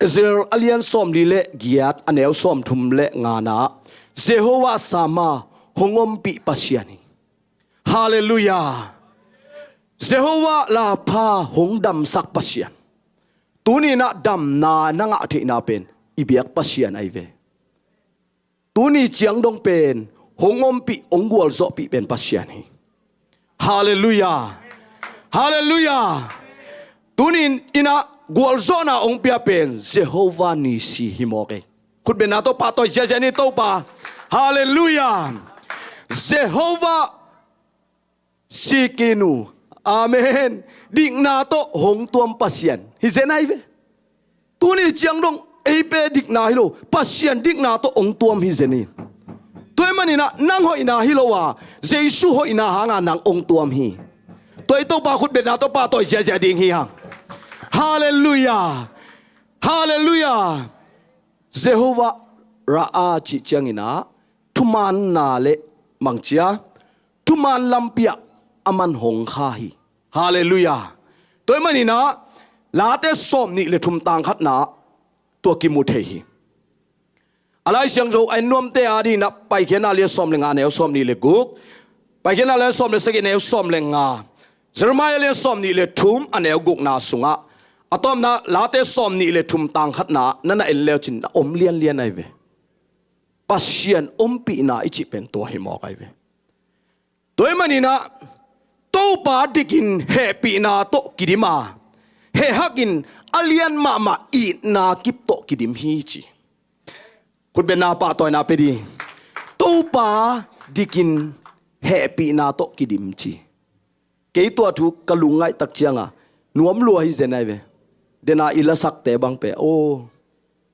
Ezra a lian sawm li le giat, a neu sawm thum le ngana, Jehovah Shammah, hong ompih Pasian hi. Halleluiah. Jehovah Rapha, hong damsak Pasian. Tuni inah damna na ngah theihna pen i biak Pasian ahi ve. Tuni ciang dong pen hong ompih, hong gualzawhpih pen Pasian hi. Halleluiah. Halleluiah. Tuni inah gualzawhna hong pia pen Jehovah Nissi hi mawk ei. Khutbetna tawh pahtawi ziazia ni Topa. Halleluiah. Jehovah Tsidkenu. Amen. Dikna tawh hong tuam Pasian hi zen ahi ve. Tuni ciang dong ei pen dikna hi lo, Pasian dikna tawh hong tuam hi zen hi. Tua ahih maninah nang hoihna hi lo a, Jesu hoihna hanga nang hong tuam hi. Tua i Topa khutbetna tawh pahtawi ziazia ding hi hang. Halleluiah. Halleluiah. Jehovah Rapha cih cianginah thumaanna le mangcia, thumaan lampi ah aman hong kha hi. Halleluiah. Tua ahih maninah Late sawm nih le thum tang khatna tua kimu thei hi. A Lai Siangtho a en nuamte adinginah Paikhiatna lian sawm le nga, a neu sawm nih le guk, Paikhiatna lian sawm le sagih, a neu sawm le nga, Jeremiah lian sawm nih le thum, a neu gukna sungah, a tawpna Late sawm nih le thum tang khatna na na en leucin na om lianlian ahi ve. Pasian ompihna i cih pen tua hi mawk ahi ve. Tua ahih maninah Topa dikin hehpihna tawh kidim a, hehhakin a lian mahmah itna kip tawh kidim hi ci. Khutbetna pahtawina pia ding. Topa dikin hehpihna tawh kidim ci. Kei tua thu ka lungngaih tak cianga nuam lua hi zen ahi ve. Dena i lasakte bang pen, aw,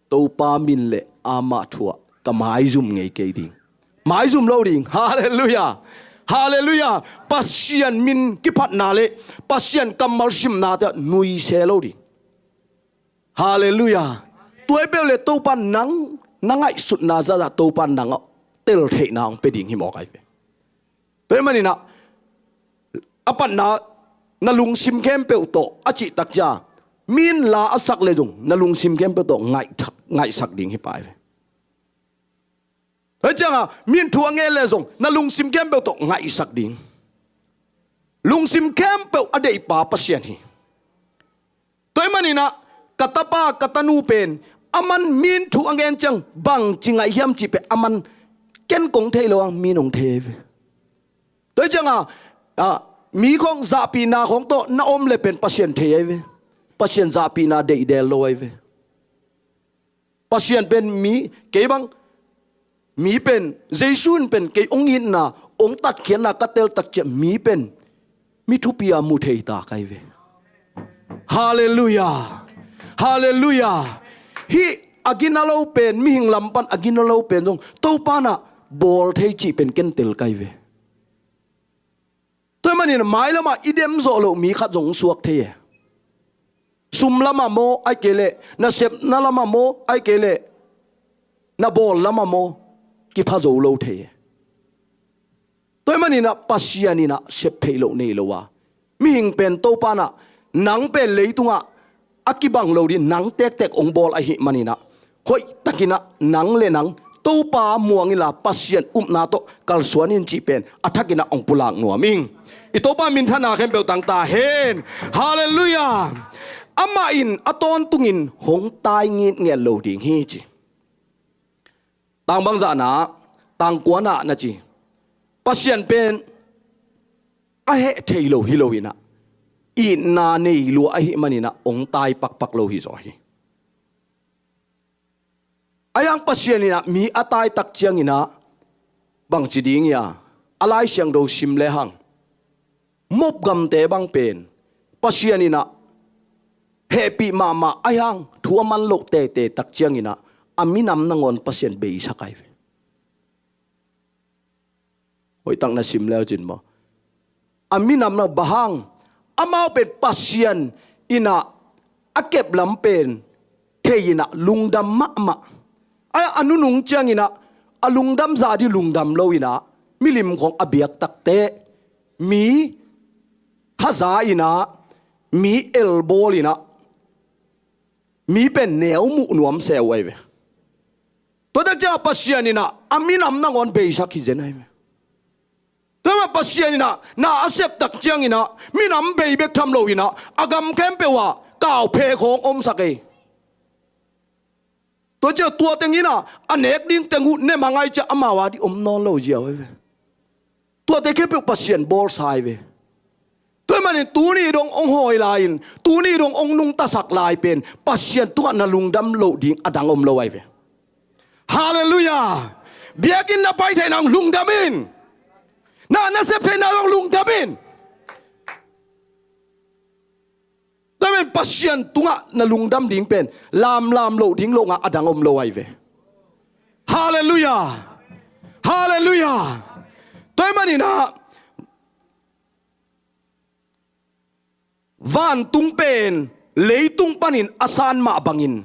Topa min le amah thu ah ka maizum ngei kei ding. Maizum lo ding. Halleluiah. Halleluiah. Pasian min kiphatna le Pasian kammal simnate ah nuise lo ding. Halleluiah. Tua hi peuh le Topa nang, na ngaihsutna zahzah Topa nang ah teltheihna hong pia ding hi mawk ahi ve. Tua ahih maninah a patna, na lungsim khempeuh tawh a cih tak cia, mi in la a sak le zong na lungsim khempeuh tawh ngaih thak, ngaihsak ding hi pah ahi ve. Tua cianga mi in thu a ngen le zong na lungsim khempeuh tawh ngaihsak ding. Lungsim khempeuh a deihpa Pasian hi. Tua ahih maninah ka tapa ka tanu pen Aman mi in thu a ngen ciang bangci ngaih hiam cih pen aman ken kong thei lo hang, mi in hong thei ahi ve. Tua hi cianga, a, mi khawng zahpihna khawng tawh na om le pen Pasian thei ahi ve. Pasian zahpihna deih del lo ahi ve. Pasian pen mi, kei bang, mi pen, Jesu in pen kei hong itna, hong tatkhiatna ka tel tak ciang mi pen mi thupi a mu thei ta ka hi ve. Halleluiah. Halleluiah. Hih a gina lo pen, mihing lam pan a gina lo pen zong Topa in ah bawl thei cih pen ken tel ka hi ve. Tua hi manin mailamah i dem zawh loh mi khat zong hong suak thei e. Sum lamah maw, ahih kei leh nasepna lamah maw, ahih kei leh na bawl lamah maw, kipha zo lo thei e. Tua hi manin ah Pasian in ah sep theih loh nei lo a, mihing pen Topa in ah nang pen leitungah a kibang lo ding nang tektek hong bawl ahih manin ah, hoihtakin ah nang le nang Topa muang inla Pasian upna tawh kalsuan in cih pen a thakin ah hong pulak nuam ing. I Topa minthanna khempeuh tang ta hen. Halleluiah. Amah in a tawntungin hong tai ngitnget lo ding hi ci. Tang bangzahna, tang kuana na ci. Pasian pen a heh thei lo hi lo in ah, itna nei lua ahih manin ah hong tai pakpak lo hi zaw hi. Ahi hang Pasian in ah mi a tai tak ciangin ah bangci ding hia, a Lai Siangtho sim lehang Moab gamte bang pen Pasian in ah hehpih mahmah ahi hang thu a man loh teitei tak ciangin ah a minam nangawn Pasian beisak ahi ve. Hoihtak na sim leu cin maw? A minam na bang hang, amau pen Pasian in ah a kep lam pen thei in ah lungdam mahmah. A, a nunung ciangin ah a lungdam zah ding lungdam lo in ah milim khawng a biak takteh mi haza in ah mi elbawl in ah mi pen neu muh nuam seu ahi ve. Tua tak ciang Pasian in ah a minam nangawn beisak hi zen ahi ve. Tua mah Pasian in ah na a sep tak ciangin ah minam bei bek tham lo in ah a gam khempeuh ah kauphe khawng omsak ei. Tua ciang tua teng in ah a nek ding teng uh ne mang ahih ciang amau a ding om nawn lo ziau ahi ve. Tuate khempeuh Pasian bawlsa ahi ve. Tua hi manin tuni dong hong hawi lai-in, tuni dong hong nungtasak lai pen Pasian tungah na lungdam loh ding a dang om lo ahi ve. Halleluiah. Biakinn na pai theih nang lungdam in. Na, na sep theih nang lungdam in. Tua pen Pasian tungah na lungdam ding pen lamlam loh ding lo ngah a dang om lo ahi ve. Halleluiah. Halleluiah. Tua hi manin ah vantung pen leitung panin a san mah bangin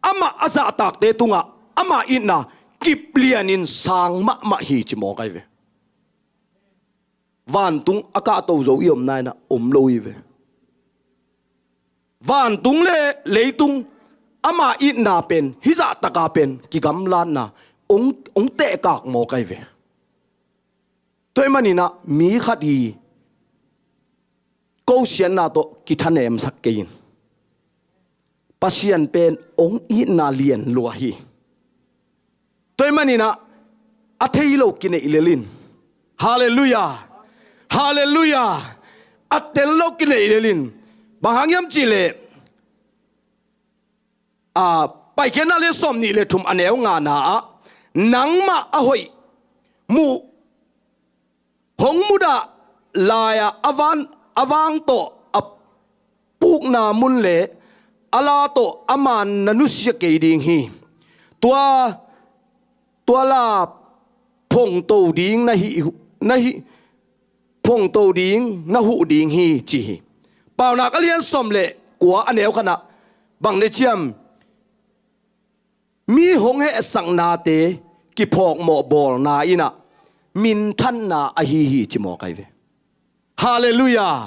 amah a zahtakte tungah ama itna kiplianin sang mahmah hi ci mawk ahi ve. Vantung a kahto zo i omna in ah om lo hi ve. Vantung le leitung ama itna pen hih zahtaka pen kigamlatna hong, hong tehkak mawk ahi ve. Tua hi manin ah mi khat hi kosiatna tawh kithanemsak kei in. Pasian pen hong itna lian lua hi. Tua hi manin ah a thei lo kineih lel in. Halleluiah. Halleluiah. A tel lo kineih lel in. Bang hang hiam cih leh, a, Paikhiatna lian sawmnih le thum a neu ngana ah, nangmah a hoih muh, hong mudah lai-a a van, a vang tawh a pukna mun le a la tawh a man na nusia kei ding hi. Tua, tua la phongto ding na hih, na hih, phongto ding na huh ding hi ci hi. Paunak a lian sawm le kua a neu khatna bang na ciam, mi hong hehsaknate kiphawkmawh bawlna in ah minthanna ahi hi ci mawk ahi ve. Halleluiah.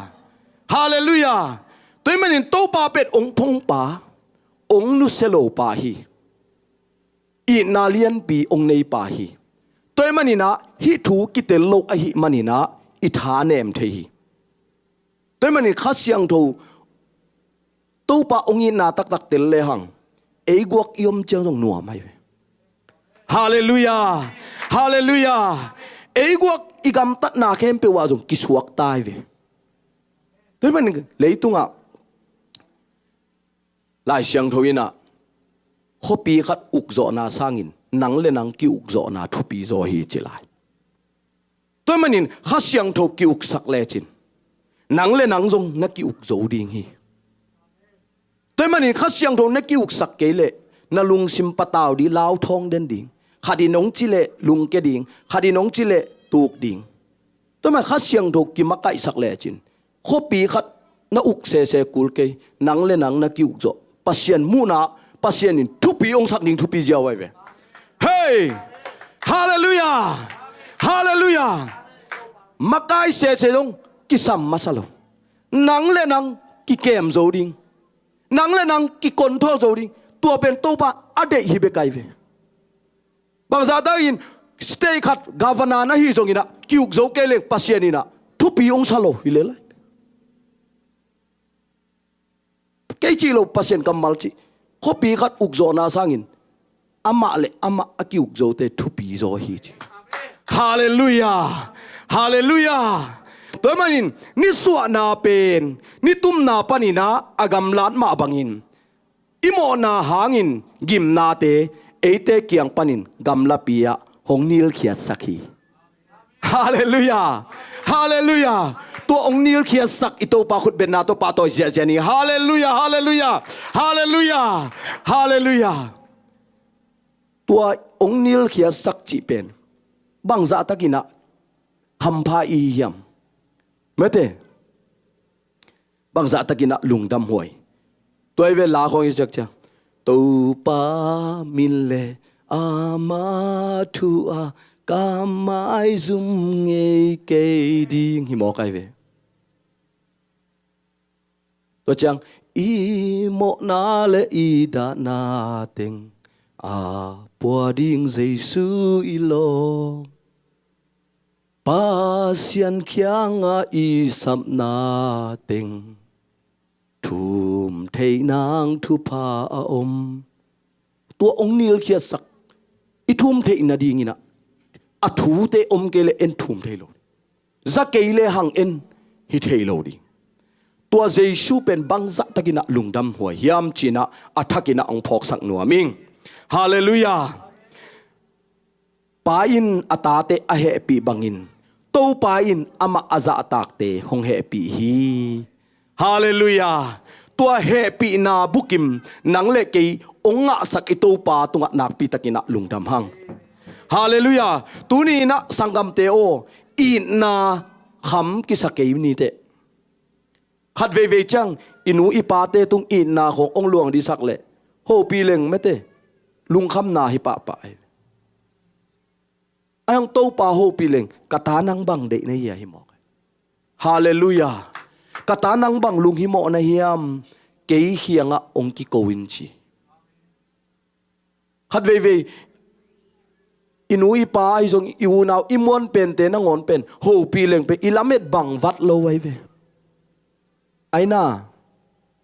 Halleluiah. Tua hi manin Topa pen hong phongpa, hong nusia lopa hi. Itna lianpi hong neipa hi. Tua hi manin ah hih thu kitel lo ahih manin ah i thanem thei hi. Tua hi manin Kha Siangtho Topa hong itna taktak tel lehang ei guak i om ciang zong nuam ahi ve. Halleluiah. Halleluiah. Ei guak i gamtatna khempeuh ah zong kisuak ta ahi ve. Tua ahih manin leitungah Lai Siangtho in ah khuapi khat ukzawhna sangin nang le nang ki-ukzawhna thupi zaw hi ci lai. Tua ahih manin Kha Siangtho ki-uksak lecin nang le nang zong na ki-uk zo ding hi. Tua ahih manin Kha Siangtho na ki-uksak kei leh na lungsim patau ding, lauthawng den ding. Khat in hong ci leh lungkia ding, khat in hong ci leh tuk ding. Tua ahih manin Kha Siangtho kimakaihsak lecin khuapi khat na uk sese kul kei, nang le nang na ki-ukzawh. Pasian muhna, Pasian in thupi hong sak ding thupi ziau ahi ve. Hei! Halleluiah! Halleluiah! Makai sese zong kisam masa lo. Nang le nang kikem zo ding. Nang le nang kikonthol zo ding. Tua pen Topa a deih hi bek ahi ve. Bangzah takin state khat governor na hi zongin ah ki-uk zo kei leng Pasian in ah thupi hong sa lo hi lel lai. Kei cih lo, Pasian kammal cih. Khuapi khat ukzawhna sangin amah le amah a ki-uk zote thupi zaw hi ci. Halleluiah. Halleluiah. Tua ahih manin nisuahna pen nitumna panin ah a gamlat mah bangin i mawhna hangin gimnate eite kiang panin gamlapi ah hong nilkhiatsak hi. Halleluiah. Halleluiah. Tua hong nilkhiatsak i Topa khutbetna tawh pahtawi ziahziah ni. Halleluiah. Halleluiah. Halleluiah. Halleluiah. Tua hong nilkhiatsak cih pen bangzah takin ah hampha i hiam? Mete, bangzah takin ah lungdamhuai. Tua hi ve, la khawng i ziak ciang, Topa min le ama thu ah ka maizum ngei kei ding hi mawk ahi ve. Tua ciang i mawhna le i dahna teng a pua ding Jesu i lawm. Pasian kiangah i sapna teng thum theih nang thupha a om. Tua hong nilkhiatsak i thum theih nadingin ah a thute om kei le en thum thei lo. Za kei le hang en hi thei lo ding. Tua Jesu pen bangzah takin ah lungdamhuai hiam ci-in ah a thakin ah hong phawksak nuam ing. Halleluiah. Pa in a tate a hehpih bangin Topa in amah a zahtakte hong hehpih hi. Halleluiah. Tua hehpihna bukim nang le kei hong ngahsak i Topa tungah nakpi takin ah lungdam hang. Halleluiah. Tuni-in ah sanggamte aw, itna kham kisa kei ni teh. Khat veivei ciang i nu i pate tung itna khawng hong luang dihsak leh hopih leng mete, lungkhamna hi pahpah hi. Ahi hang Topa hopih leng, ka ta nang bang deih na hia hi mawk. Halleluiah. Ka ta nang bang lunghimawh na hiam, kei kiangah hong kiko in ci. Khat veivei i nu i pa ahi zong, i unau i muan pente nangawn pen hopih leng pen i lamet bang vat lo ahi ve. Aina,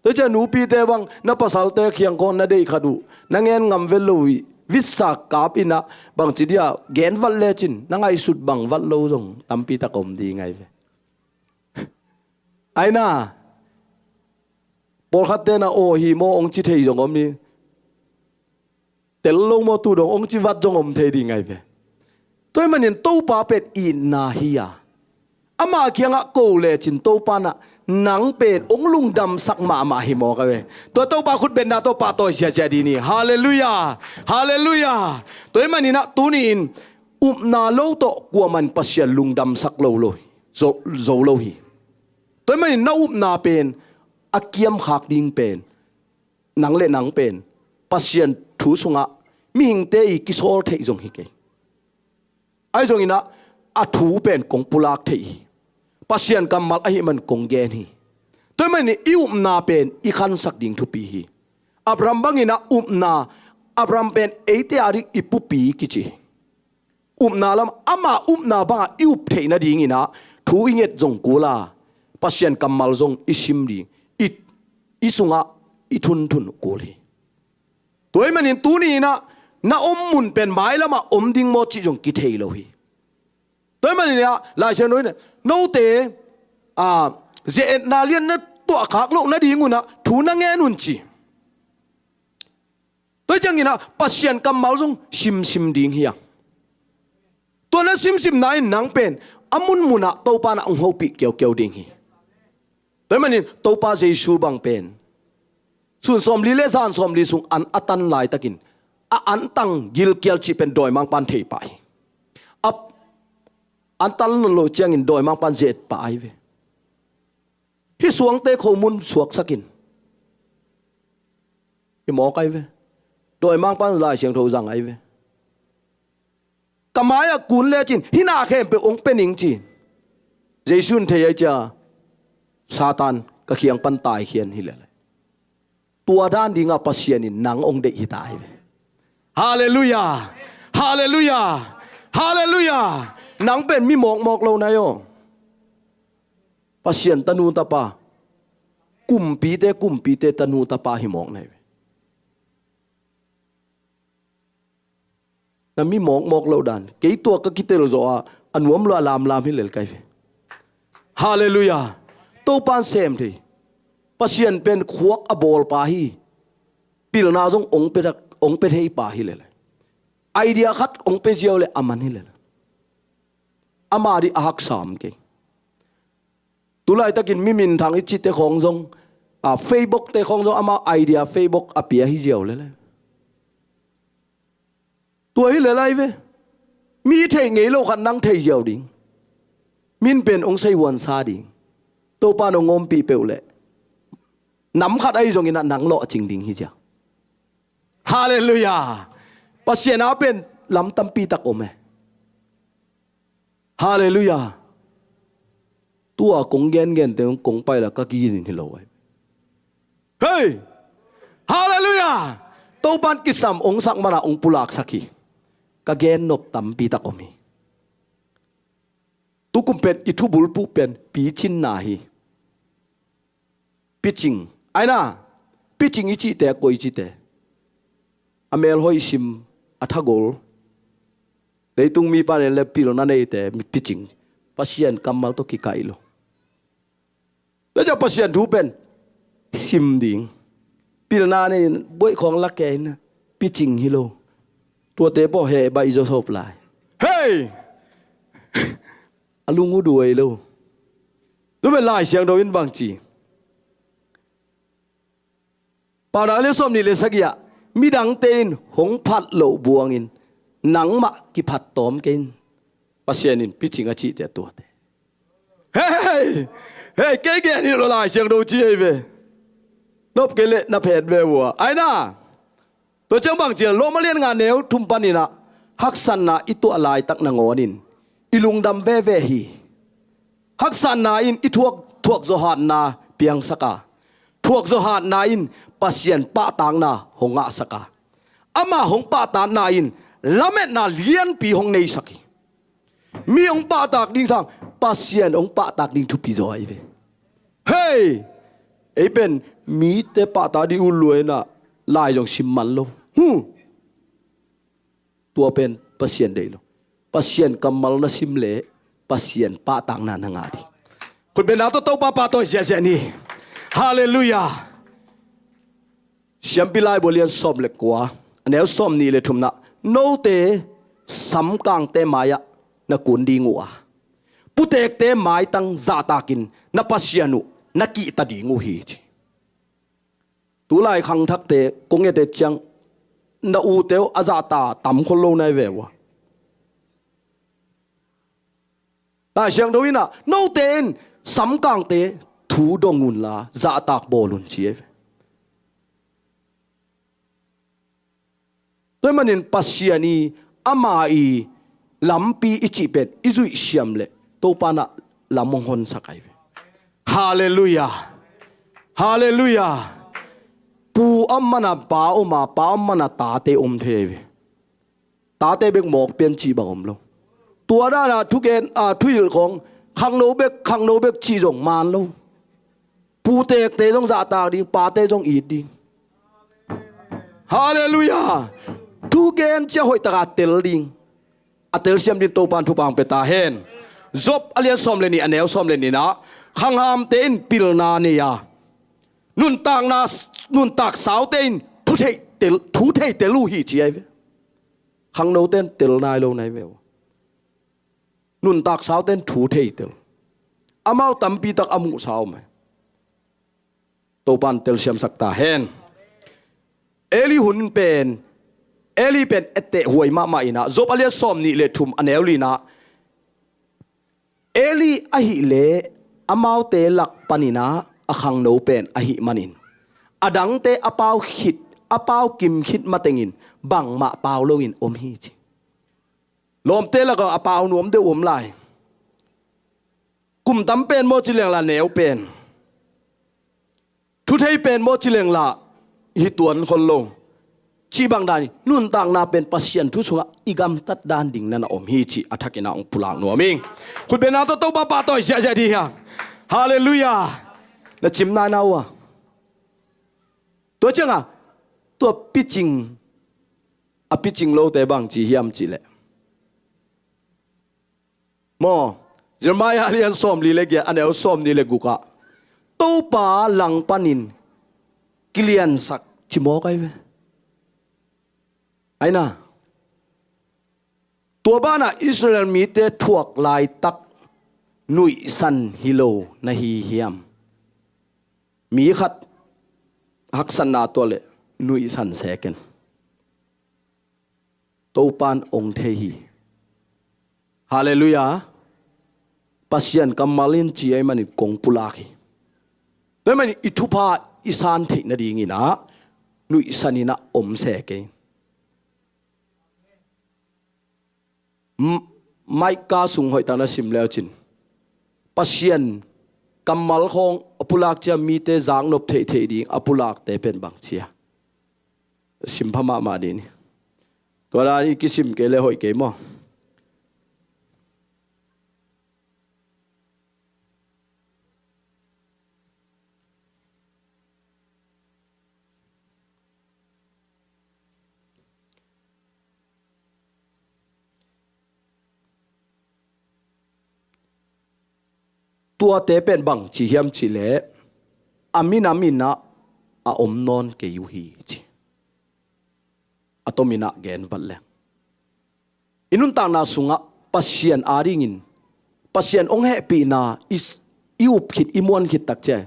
tua ciang nupite bang na pasalte kiang khawng na deih khat uh na ngen ngam vet lo uh hi. Vitsak kap in ah bangci dia gen vat lecin na ngaihsut bang vat lo zong tampi tak om ding ahi ve. Aina, pawlkhatte na aw hi maw hong ci thei zong om hi. Tel lo maw tu dong hong ci vat zong om thei ding ahi ve. Tua ahih manin Topa pen itna hi a, ama kiangah ko lecin Topa in ah nang pen hong lungdamsak mahmah hi mawk ahi ve. Tua Topa khutbetna tawh pahtawi ziahziah dih ni. Halleluiah. Halleluiah. Tua ahih manin ah tuni-in upna lo tawh kuaman Pasian lungdamsak lo lo hi. Zo, zo lo hi. Tua ahih manin na upna pen a kiamkhak ding pen nang le nang pen Pasian thu sungah mihingte i kisawl theih zong hi kei. Ahi zongin ah a thu pen kong pulak theih hi. Pasian kammal ahih man kong gen hi. Tua ahih manin i upna pen i khansak ding thupi hi. Abraham bangin ah upna, Abraham pen eite a dik i pupi kici hi. Upna lam, ama upna bangah i up theih nadingin ah thu i nget zong kul a, Pasian kammal zong i sim ding, i, i sungah i thunthun kul hi. Tua ahih manin tuni in ah na om mun pen mailamah om ding maw cih zong kithei lo hi. Tua ahih manin ah Lai Siangtho in note, a, ze-etna lian na tuahkhak loh nadingun ah thu na ngen un ci. Tua ciangin ah Pasian kammal zong simsim ding hi hang. Tua na simsimna in nang pen a munmunah Topa in ah hong hopih kiaukiau ding hi. Tua ahih manin Topa Jesu bang pen sun sawmli le zan sawmli sung an a tan laitakin a antang gilkial cih pen dawimangpa'n thei pah hi. A antang loh ciangin dawimangpa'n ze-et pah ahi ve. Hih suangte khomun suaksakin, hi mawk ahi ve. Dawimangpa'n Lai Siangtho zang ahi ve. Ka mai-ah kun lecin hih na khempeuh hong pia ning ci. Jesu in thei ahi cia, Satan, ka kiang pan taikhia in hi lel lai. Tua dan dingah Pasian in nang hong deih hi ta ahi ve. Halleluiah. Halleluiah. Halleluiah. Nang pen mi mawkmawk lo na hi aw. Pasian tanu tapa, kumpite kumpite tanu tapa hi mawk na hi ve. Na mi mawkmawk loh dan, kei tua ka kitel zawh a, a nuam lua a lamlam hi lel ka hi ve. Halleluiah. Topa'n sem thei. Pasian pen khuak a bawlpa hi. Pilna zong hong pia thei pa hi lel lai. Idea khat hong pia ziau le a man hi lel lai. Ama dih a haksa om kei. Tulaitakin mi minthang i cihte khawng zong, a, Facebook te khawng zong ama idea Facebook a pia hi ziau lel lai. Tua hi lel lai ve. Mi thei ngei lo khat nang thei ziau ding. Min pen hong seihuansa ding. Topa'n hong ompih peuh leh nam khat ahi zongin ah nang lawhcing ding hi ziau. Halleluiah. Pasian a pen lam tampi tak om e. Halleluiah. Tua kong gengen teng kong pai la ka kigin in hi lo ai. Hei! Halleluiah. Topa'n kisam hong sak man ah hong pulaksak hi. Ka gen nop tampi tak om hi. Tukum pen i thubulphuh pen picinna hi. Picing. Aina, picing i cihte a koi cihte. A melhoih sim, a thagol. Leitung mipa nen le pilna neite, mi picing. Pasian kammal tawh kikaih lo. Tua ciang Pasian thu pen sim ding. Pilna nei in buaih khawng la kei in picing hi lo. Tuate pawh heh baih zaw sawp lai. Hei! A lung uh duai lo. Tu pen Lai Siangtho in bang ci? Paunak lian sawmnih le sagih ah, midangte in hong phat loh buangin nangmah kiphat tawm kei in. Pasian in picing a cihte a tuate. Hei! Hei, kei gen hi lo, Lai Siangtho ci hi ve. Nop kei leh na phet ve uh a. Aina. Tua ciang bang ci a, Rom a lian nga neu thum panin ah, haksatna i tuah laitak nangawnin i lungdam veve hi. Haksatna in i thuak, thuakzawh hatna piangsak a, thuakzawh hatna in Pasian pahtakna hong ngahsak a, ama hong pahtakna in lametna lianpi hong neisak hi. Mi hong pahtak ding sang Pasian hong pahtak ding thupi zaw ahi ve. Hei! Ei pen mite pahtak ding uh luai in ah lai zong sim man lo. Huh! Tua pen Pasian deih lo. Pasian kammal na sim leh Pasian pahtakna na ngah ding. Khutbetna tawh Topa pahtawi ziahziah ni. Halleluiah. Siampi Laibu a lian sawm le kua, a neu sawmnih le thumna, note samkangte mai-ah na kun ding uh a, putekte maitang zahtakin na Pasian uh na kihta ding uh hi, ci. Tulai khangthakte kong et et ciang na ute uh a zahta tam khol lo na hi ve uh a. Lai Siangtho in ah, note in samkangte thu dong unla zahtak bawl un, ci hi ve. Tua ahih manin Pasian i, ama i lampi i cih pen i zuih siam leh Topa in ah lam hong honsak ahi ve. Halleluiah. Halleluiah. Pu a om man a pa om a, pa a om man a tate om thei ahi ve. Tate bek mawk pian cih bang om lo. Tua dan a thugen, a, thuhilh khawng, khangno bek, khangno bek cih zong man lo. Putekte zong zahtak ding, pate zong it ding. Halleluiah. Thugen cia hoihtaka tel ding, a telsiam ding Topan thupha hong pia ta hen. Job a lian sawm le nih, a neu sawm le nih ah, khanghamte in pilna nei a, nuntakna, nuntak saute in thu thei tel, thu thei tel uh hi ci ahi ve. Khangnote in tel nai lo nai ve uh. Nuntak saute in thu thei tel. Amau tampi tak a muhsa om hi. Topan telsiamsak ta hen. Eli hun pen, Eli pen etteh huai mahmah in ah, Job a lian sawm nih le thum, a neu li nah, Eli ahih leh amaute lak panin ah a khangno pen ahih manin, a dangte a pau khit, a pau kim khit matengin bangmah pau loin om hi ci. Lawmte lakah a pau nuam deuh om lai. Kum tam pen maw ci leng lah neu pen, thu thei pen maw ci leng lah hi tuan khol lo. Cih bang dan in nuntakna pen Pasian thu sungah i gamtat dan ding na na om hi cih a thakin ah hong pulak nuam ing. Khutbetna tawh Topa pahtawi ziahziah dih hiam? Halleluiah. Na cim nainau a. Tua ciangah tua picing, a picing lote bang ci hiam cih leh, maw, Jeremiah a lian sawmli le giat, a neu sawmnih le guk ah, Topa langpanin kiliansak ci mawk ahi ve. Aina, tua banah Israel mite thuak laitak nuihsan hi lo na hi hiam? Mi khat haksatna tuah leh nuihsan seken. Topan ong thei hi. Halleluiah. Pasian kammal in ci ahih manin kong pulak hi. Tua ahih manin i thupha i san theih nadingin ah nuihsan in ah om seke. M-, Micah sung hoihtak na sim leucin, Pasian kammal khawng a pulak cia mite zaknop theihtheih ding a pulakte pen bang cia. Simpha mahmah dih ni. Tua dan i kisim kei le hoih kei maw? Tuate pen bang ci hiam cih leh, a minam in ah a om nawn kei uh hi ci. A tomin ah gen vat leng, i nuntakna sungah Pasian adingin, Pasian ong hehpihna i, i up khit, i muan khit tak cia,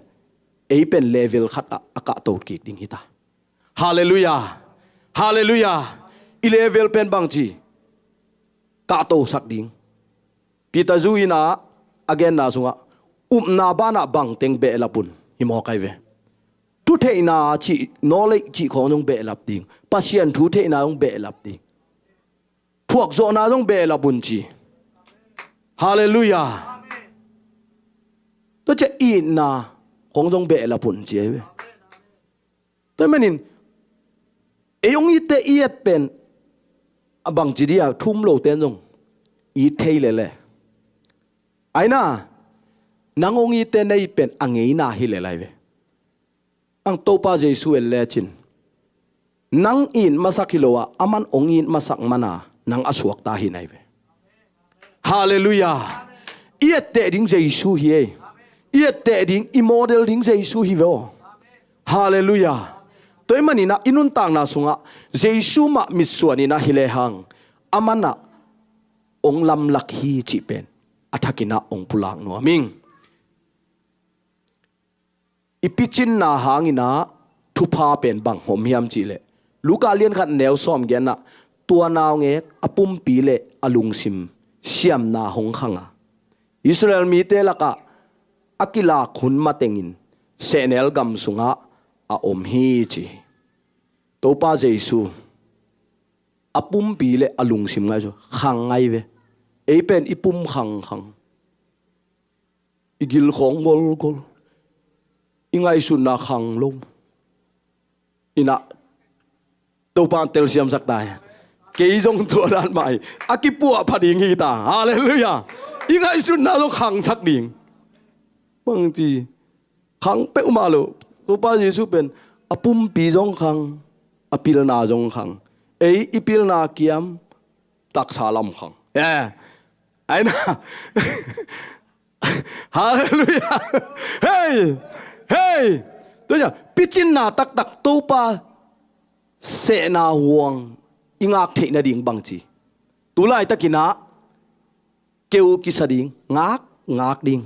ei pen level khat ah a kahto kik ding hi ta. Halleluiah. Halleluiah. I level pen bang ci, kahtosak ding. Peter zu in ah a genna sungah, upna banah bangteng behlap un hi mawk ahi ve. Thutheihna cih, knowledge cih khawng zong behlap ding. Pasian thu theihna zong behlap ding. Thuakzawhna zong behlap un ci. Halleluiah. Tua cia itna khawng zong behlap un ci ahi ve. Tua ahih manin ei ong itte i et pen a bang ci dia, thu um lote in zong it thei lele. Aina, nang ong itte na it pen a ngeina hi lele ahi ve. Ang Topa Jesu en lecin, nang it masak hi lo a, aman ong it masak mana nang a suakta hi na hi ve. Halleluiah. I etteh ding Jesu hi ei. I etteh ding, i model ding Jesu hi ve aw. Halleluiah. Tua ahih manin ah i nuntakna sungah Jesu mah mitsuan in ah hi lehang, aman ah ong lamlak hi cih pen a thakin ah ong pulak nuam ing. I picinna hangin ah thupha pen bang hong om hiam cih leh, Luka lian khat neu sawm giat ah, tua naungek a pumpi le a lungsim siamna hong khang a, Israel mite lakah a kilak hun matengin sehnel gam sungah a om hi ci hi. Topa Jesu a pumpi le a lungsim ngai su khang ngai ve. Ei pen i pum khangkhang, i gil khawng golgol, i ngaihsutna khang lo. Inah Topa telsiamsak ta hi. Kei zong tua dan mah hi. A kipuah pha ding hi ta. Halleluiah. I ngaihsutna zong khangsak ding. Bangci khang peuhmah lo. Topa Jesu pen a pumpi zong khang, a pilna zong khang. Ei i pilna kiam, taksa lam khang. Eh, aina. Halleluiah. Hei, hei. Tua ciang picinna taktak Topa sehna huang i ngak theih nading bangci, tu laitakinah keu kisa ding, ngak, ngak ding.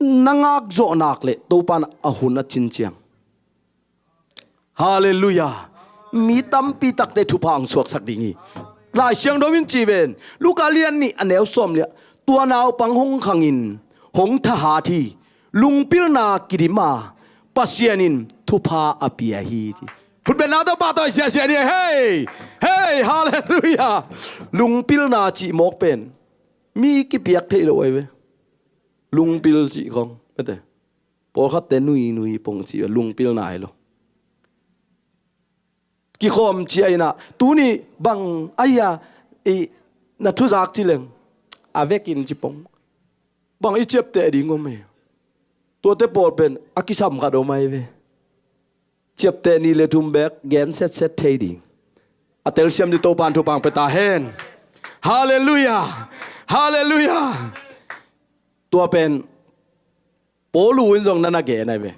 Na ngak zawh nak leh Topa in a hun a cin ciang, halleluiah, mi tampi takte thupha hong suaksak ding hi. Lai Siangtho in ci ven, Luka lian nih a neu sawm liah, tua naupang hong khangin hong thahat hi. Lungpilna kidim a, Pasian in thupha a pia hi, ci. Khutbetna tawh pahtawi siasia ni. Hei, hei, halleluiah. Lungpilna cih mawk pen mi kipiak theih lo ahi ve. Lungpil cih khong, mete, pawlkhatte nui nui pong cih lungpilna hi lo. Kikhawm ciah inah, tuni bang ahi a, i, na thuzak ci leng, a vekin ci pong. Bang i ciapteh ding om hi. Tuate pawl pen a kisam khat om ahi ve. Ciapteh nih le thum bek gen setset thei ding. A telsiam ding Topa in thupha hong pia ta hen. Halleluiah. Halleluiah. Tua pen Paulu in zong na na gen ahi ve.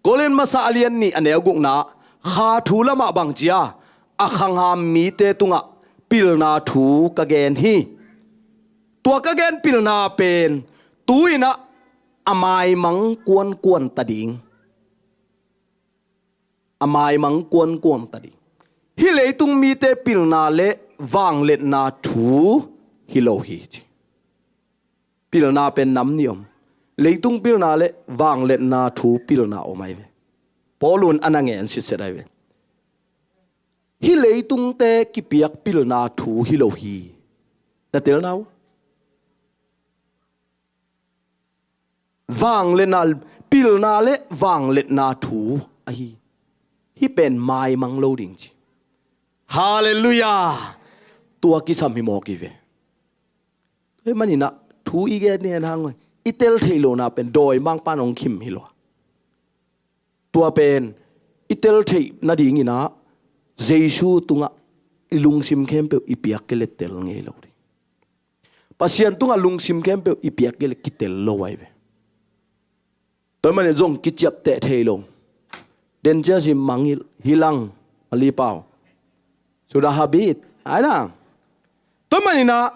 Korin masa a lian nih a neu gukna, kha thu lamah bangci a, a khangham mite tungah pilna thu ka gen hi. Tua ka gen pilna pen tu-inah a maimang kuankuan ta ding. A maimang kuankuan ta ding. Hih leitung mite pilna le vangliatna thu hi lo hi, ci. Pilna pen nam nih om. Leitung pilna le vangliatna thu pilna om ahi ve. Paulu in a na ngen sitset ahi ve. Hih leitungte kipiak pilna thu hi lo hi. Na telna uh. Vangliatna, pilna le vangliatna thu ahi. Hih pen maimang lo ding, ci. Halleluiah. Tua kisam hi mawk hi ve. Tua ahih maninah thu i gen ni hen hang, i tel theih lohna pen dawimangpa in hong khim hi lo. Tua pen i tel theih nadinginah Jesu tungah i lungsim khempeuh i piak kei leh tel ngei lo ding. Pasian tungah lungsim khempeuh i piak kei leh kitel lo ahi ve. Tua ahih manin zong kiciapteh thei lo. Den cia si mangil hilang, a lipau. Sudah habit. Aina. Tua ahih maninah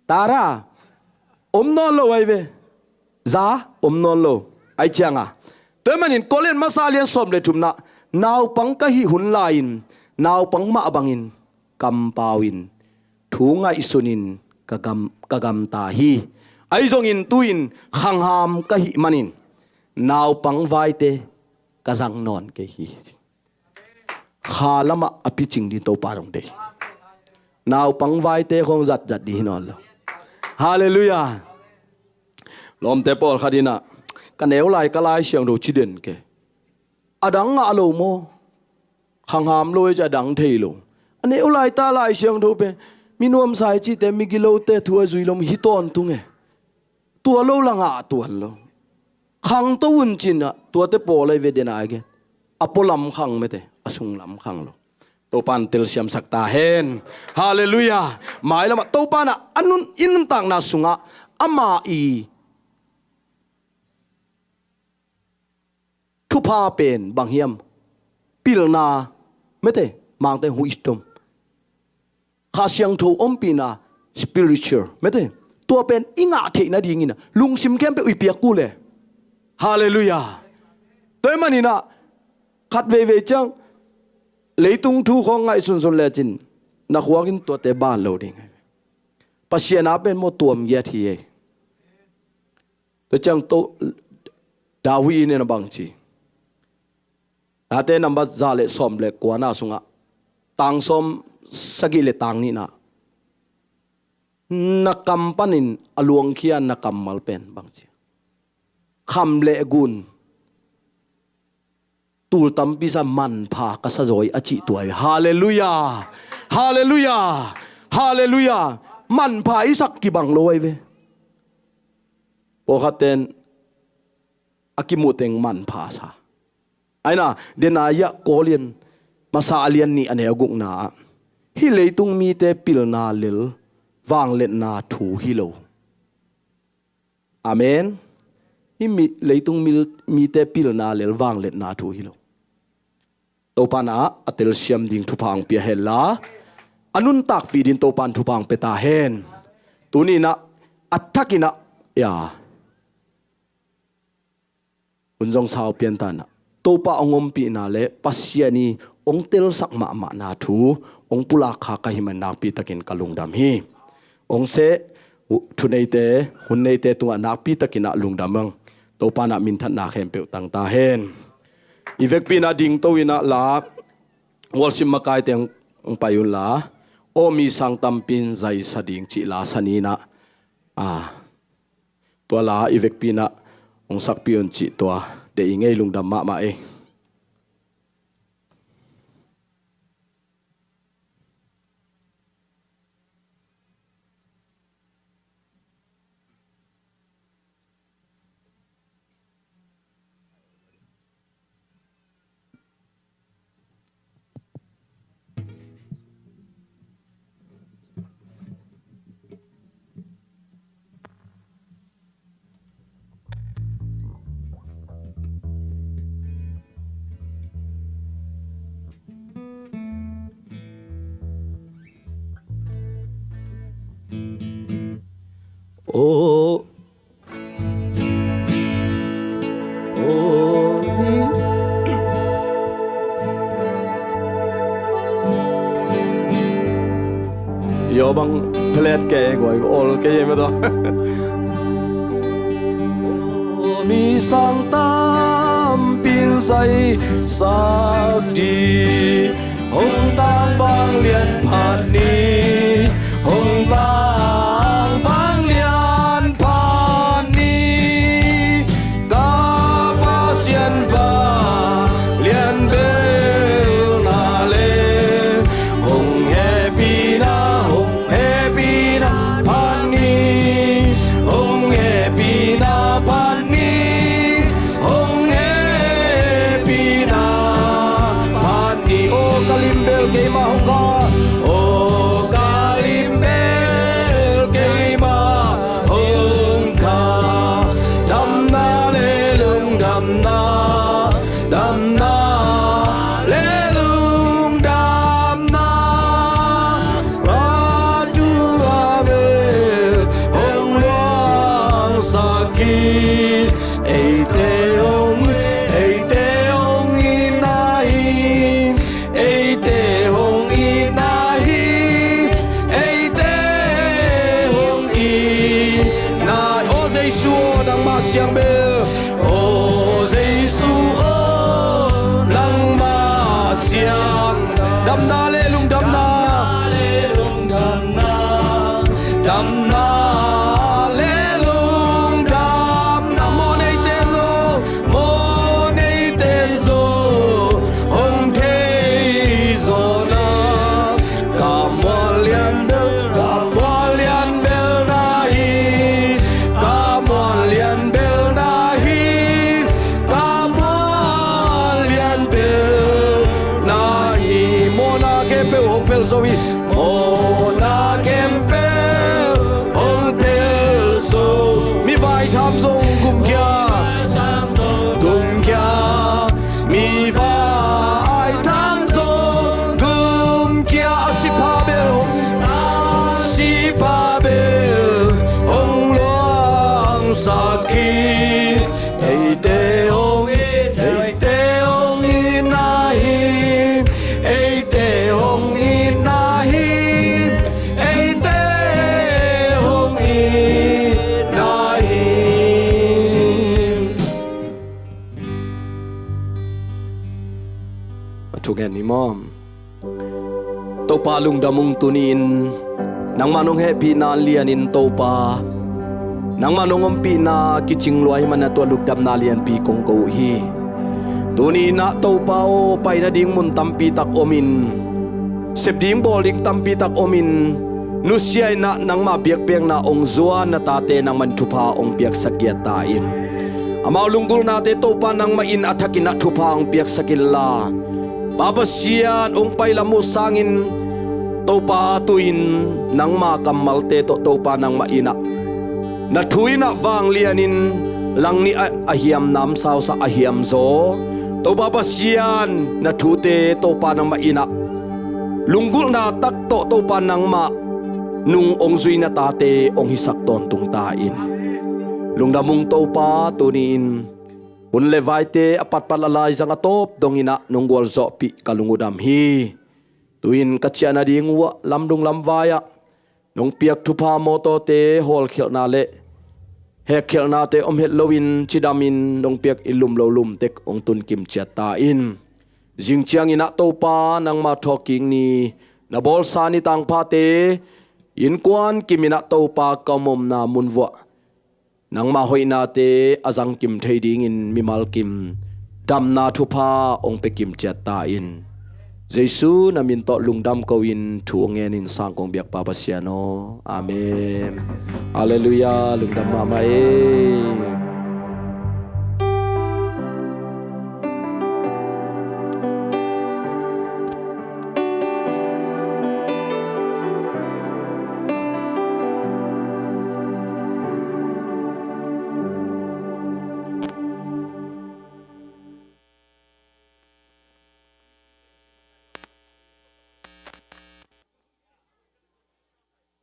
tara om nawn lo ahi ve. Za om nawn lo. Ahi cianga, tua ahih manin Korin masa lian sawm le thumna, naupang ka hih hun lai-in naupang mah bangin kampau-in thu ngaihsunin ka gam, ka gamta hi. Ahi zongin tu-in khangham ka hih manin naupang vaite ka zang nawn kei hi. Kha lamah a picing ding Topa dong deih. Naupang vaite khong zatzat ding hi nawn lo. Halleluiah. Lawmte pawlkhat inah, ka neu lai ka Lai Siangtho ci den kei. A dang ngah lo maw? Khangham lo e, ci a dang thei lo. A neu lai ta Lai Siangtho pen mi nuamsa i cihte, mi gilote thu a zui lo, hi tawntung e. Tua lo la ngah tuan lo. Khangto un cinah tuate pawl ahi ve, den a gen. A pualam khang mete, a sunglam khang lo. Topa in telsiamsak ta hen. Halleluiah. Mailamah Topa inah a nun, i nuntakna sungah ama i thupha pen bang hiam? Pilna, mete, Mangte wisdom. Kha Siangtho ompihna, spiritual, mete. Tua pen i ngah theih nadingin a lungsim khempeuh i piak uh le. Halleluiah. Tua ahih maninah khat veivei ciang leitung thu khawng ngaihsunsun lecin na khuakin tuate ban lo ding. Pasian a pen maw tuamgiat hi ei. Tua ciang to, David in a bang ci. Nate nambat za le sawm le kuana sungah tang sawm sagih le tang nihna, na kam panin a luangkhia na kammal pen bang ci. Kham le gun tul tampi sa manpha ka sa zaw hi a cih tua hi. Halleluiah. Halleluiah. Halleluiah. Manpha i sak kibang lo ahi ve. Pawlkhatte in a kimuh teng manpha sa. Aina, Dena Yah Kawlian masa a lian nih a neu gukna ah, hih leitung mite pilna lel vangliatna thu hi lo. Amen. Hih mi, leitung mil, mite pilna lel vangliatna thu hi lo. Topa na a telsiam ding thupha ang pia henla, a nuntakpih din Topa in thupha ang pia ta hen. Tuni inah a thakinah, ya, hun zong sau pian ta inah, Topa hong ompihna le Pasian i hong telsak mahmahna thu hong pulak kha ka hih man nakpi takin ka lungdam hi. Hong seh, thu neite, hun neite tungah nakpi takinah lungdam ang. Topa na minthanna khempeuh tang ta hen. I vekpi inah dingto inah la, worship makaite hong pai unla, Aw mi sang tampin zaisa ding cih la san inah, a, tua la i vekpi inah hong sakpih un cih tua deih i ngei, lungdam mahmah ei. Aw, aw, mi. Yo bang pelet ke guai ol ke ye me do. Aw, mi sang tampin zaisak ding, hong tang vanglian phat ni, hong tang vanglian phat ni. Ka Pasian vanglian belna le hong hehpihna, hong hehpihna phat ni, hong hehpihna phat ni, hong hehpihna phat ni. Aw ka limbel keimah hong kha, aw ka limbel keimah hong kha, damna le lungdamna, damna le lungdamna, Patu Babel hong luangsak hi. Eite hong, eite hong itna hi, eite hong itna hi, eite hong itna hi. Aw Jesu aw, nangmah siang bel. Aw Jesu aw, nangmah siang. Damna le lungdamna, damna le lungdamna. Mawhneite lo, mawhneite zo, hong thei zawna. Ka mual lian bel, ka mual lian bel na hi. Ka mual lian bel na hi. Ka mual lian bel na hi. Mawhna khempeuh hong pel zo hi. Mawhna khempeuh hong pel zo. Mi vaitham zong gumkhia, gumkhia. Mi vaitham zong gumkhia. A sipha bel hong, a sipha bel hong luangsak hi. Eite hong it, eite hong itna hi. Eite hong itna hi. Eite hong itna hi. A thungen ni maw? Topa lungdam ung tuni-in. Nangmah nong hehpihna lianin Topa, nangmah nong ompihna kicing lua ahih manin tua lungdamna lianpi kong ko uh hi. Tuni-in ah Topa aw, pai nading mun tampi tak omin, sep ding bawl ding tampi tak omin, nusia in ah nangmah biakpiakna hong zuan na tate nangman thupha hong piaksak giat ta in. Amau lunggulhnate Topa nangmah in a thakin ah thupha hong piaksak inla, Pa Pasian, hong pailam uh sangin Topa tu-in nangma kammalte tawh Topa nangmah in ah na thu in ah vanglianin langnih ah a hiam namsausa a hiam zaw Topa Pasian, na thute Topa nangmah in ah lunggulhna tak tawh Topa nangmah nung hong zuina tate hong hisak tawntung ta in. Lungdam ung Topa, tuni-in hun le vaite a patpat a laizang a tawp dongin ah nong gualzawhpih ka lung uh dam hi. Tu-in ka ciah nading uh ah lamdung lamvai ah nong piak thupha mawtawte hawlkhialhna le hekkhialhnate om het loin cidamin nong piak i lum lo lumtek hong tunkim ciat ta in. Zing ciangin ah Topa nangma thawhkik ni, na bawlsa ni tangphate innkuan kimin ah Topa ka omomna mun vuah nangma hoihnate a zangkim thei dingin mimal kim damna thupha hong pia kim ciat ta in. Jesu na min tawh lungdam ko-in thu hong ngenin sang kong biak Pa Pasian aw. Amen. Halleluiah. Lungdam mahmah ei.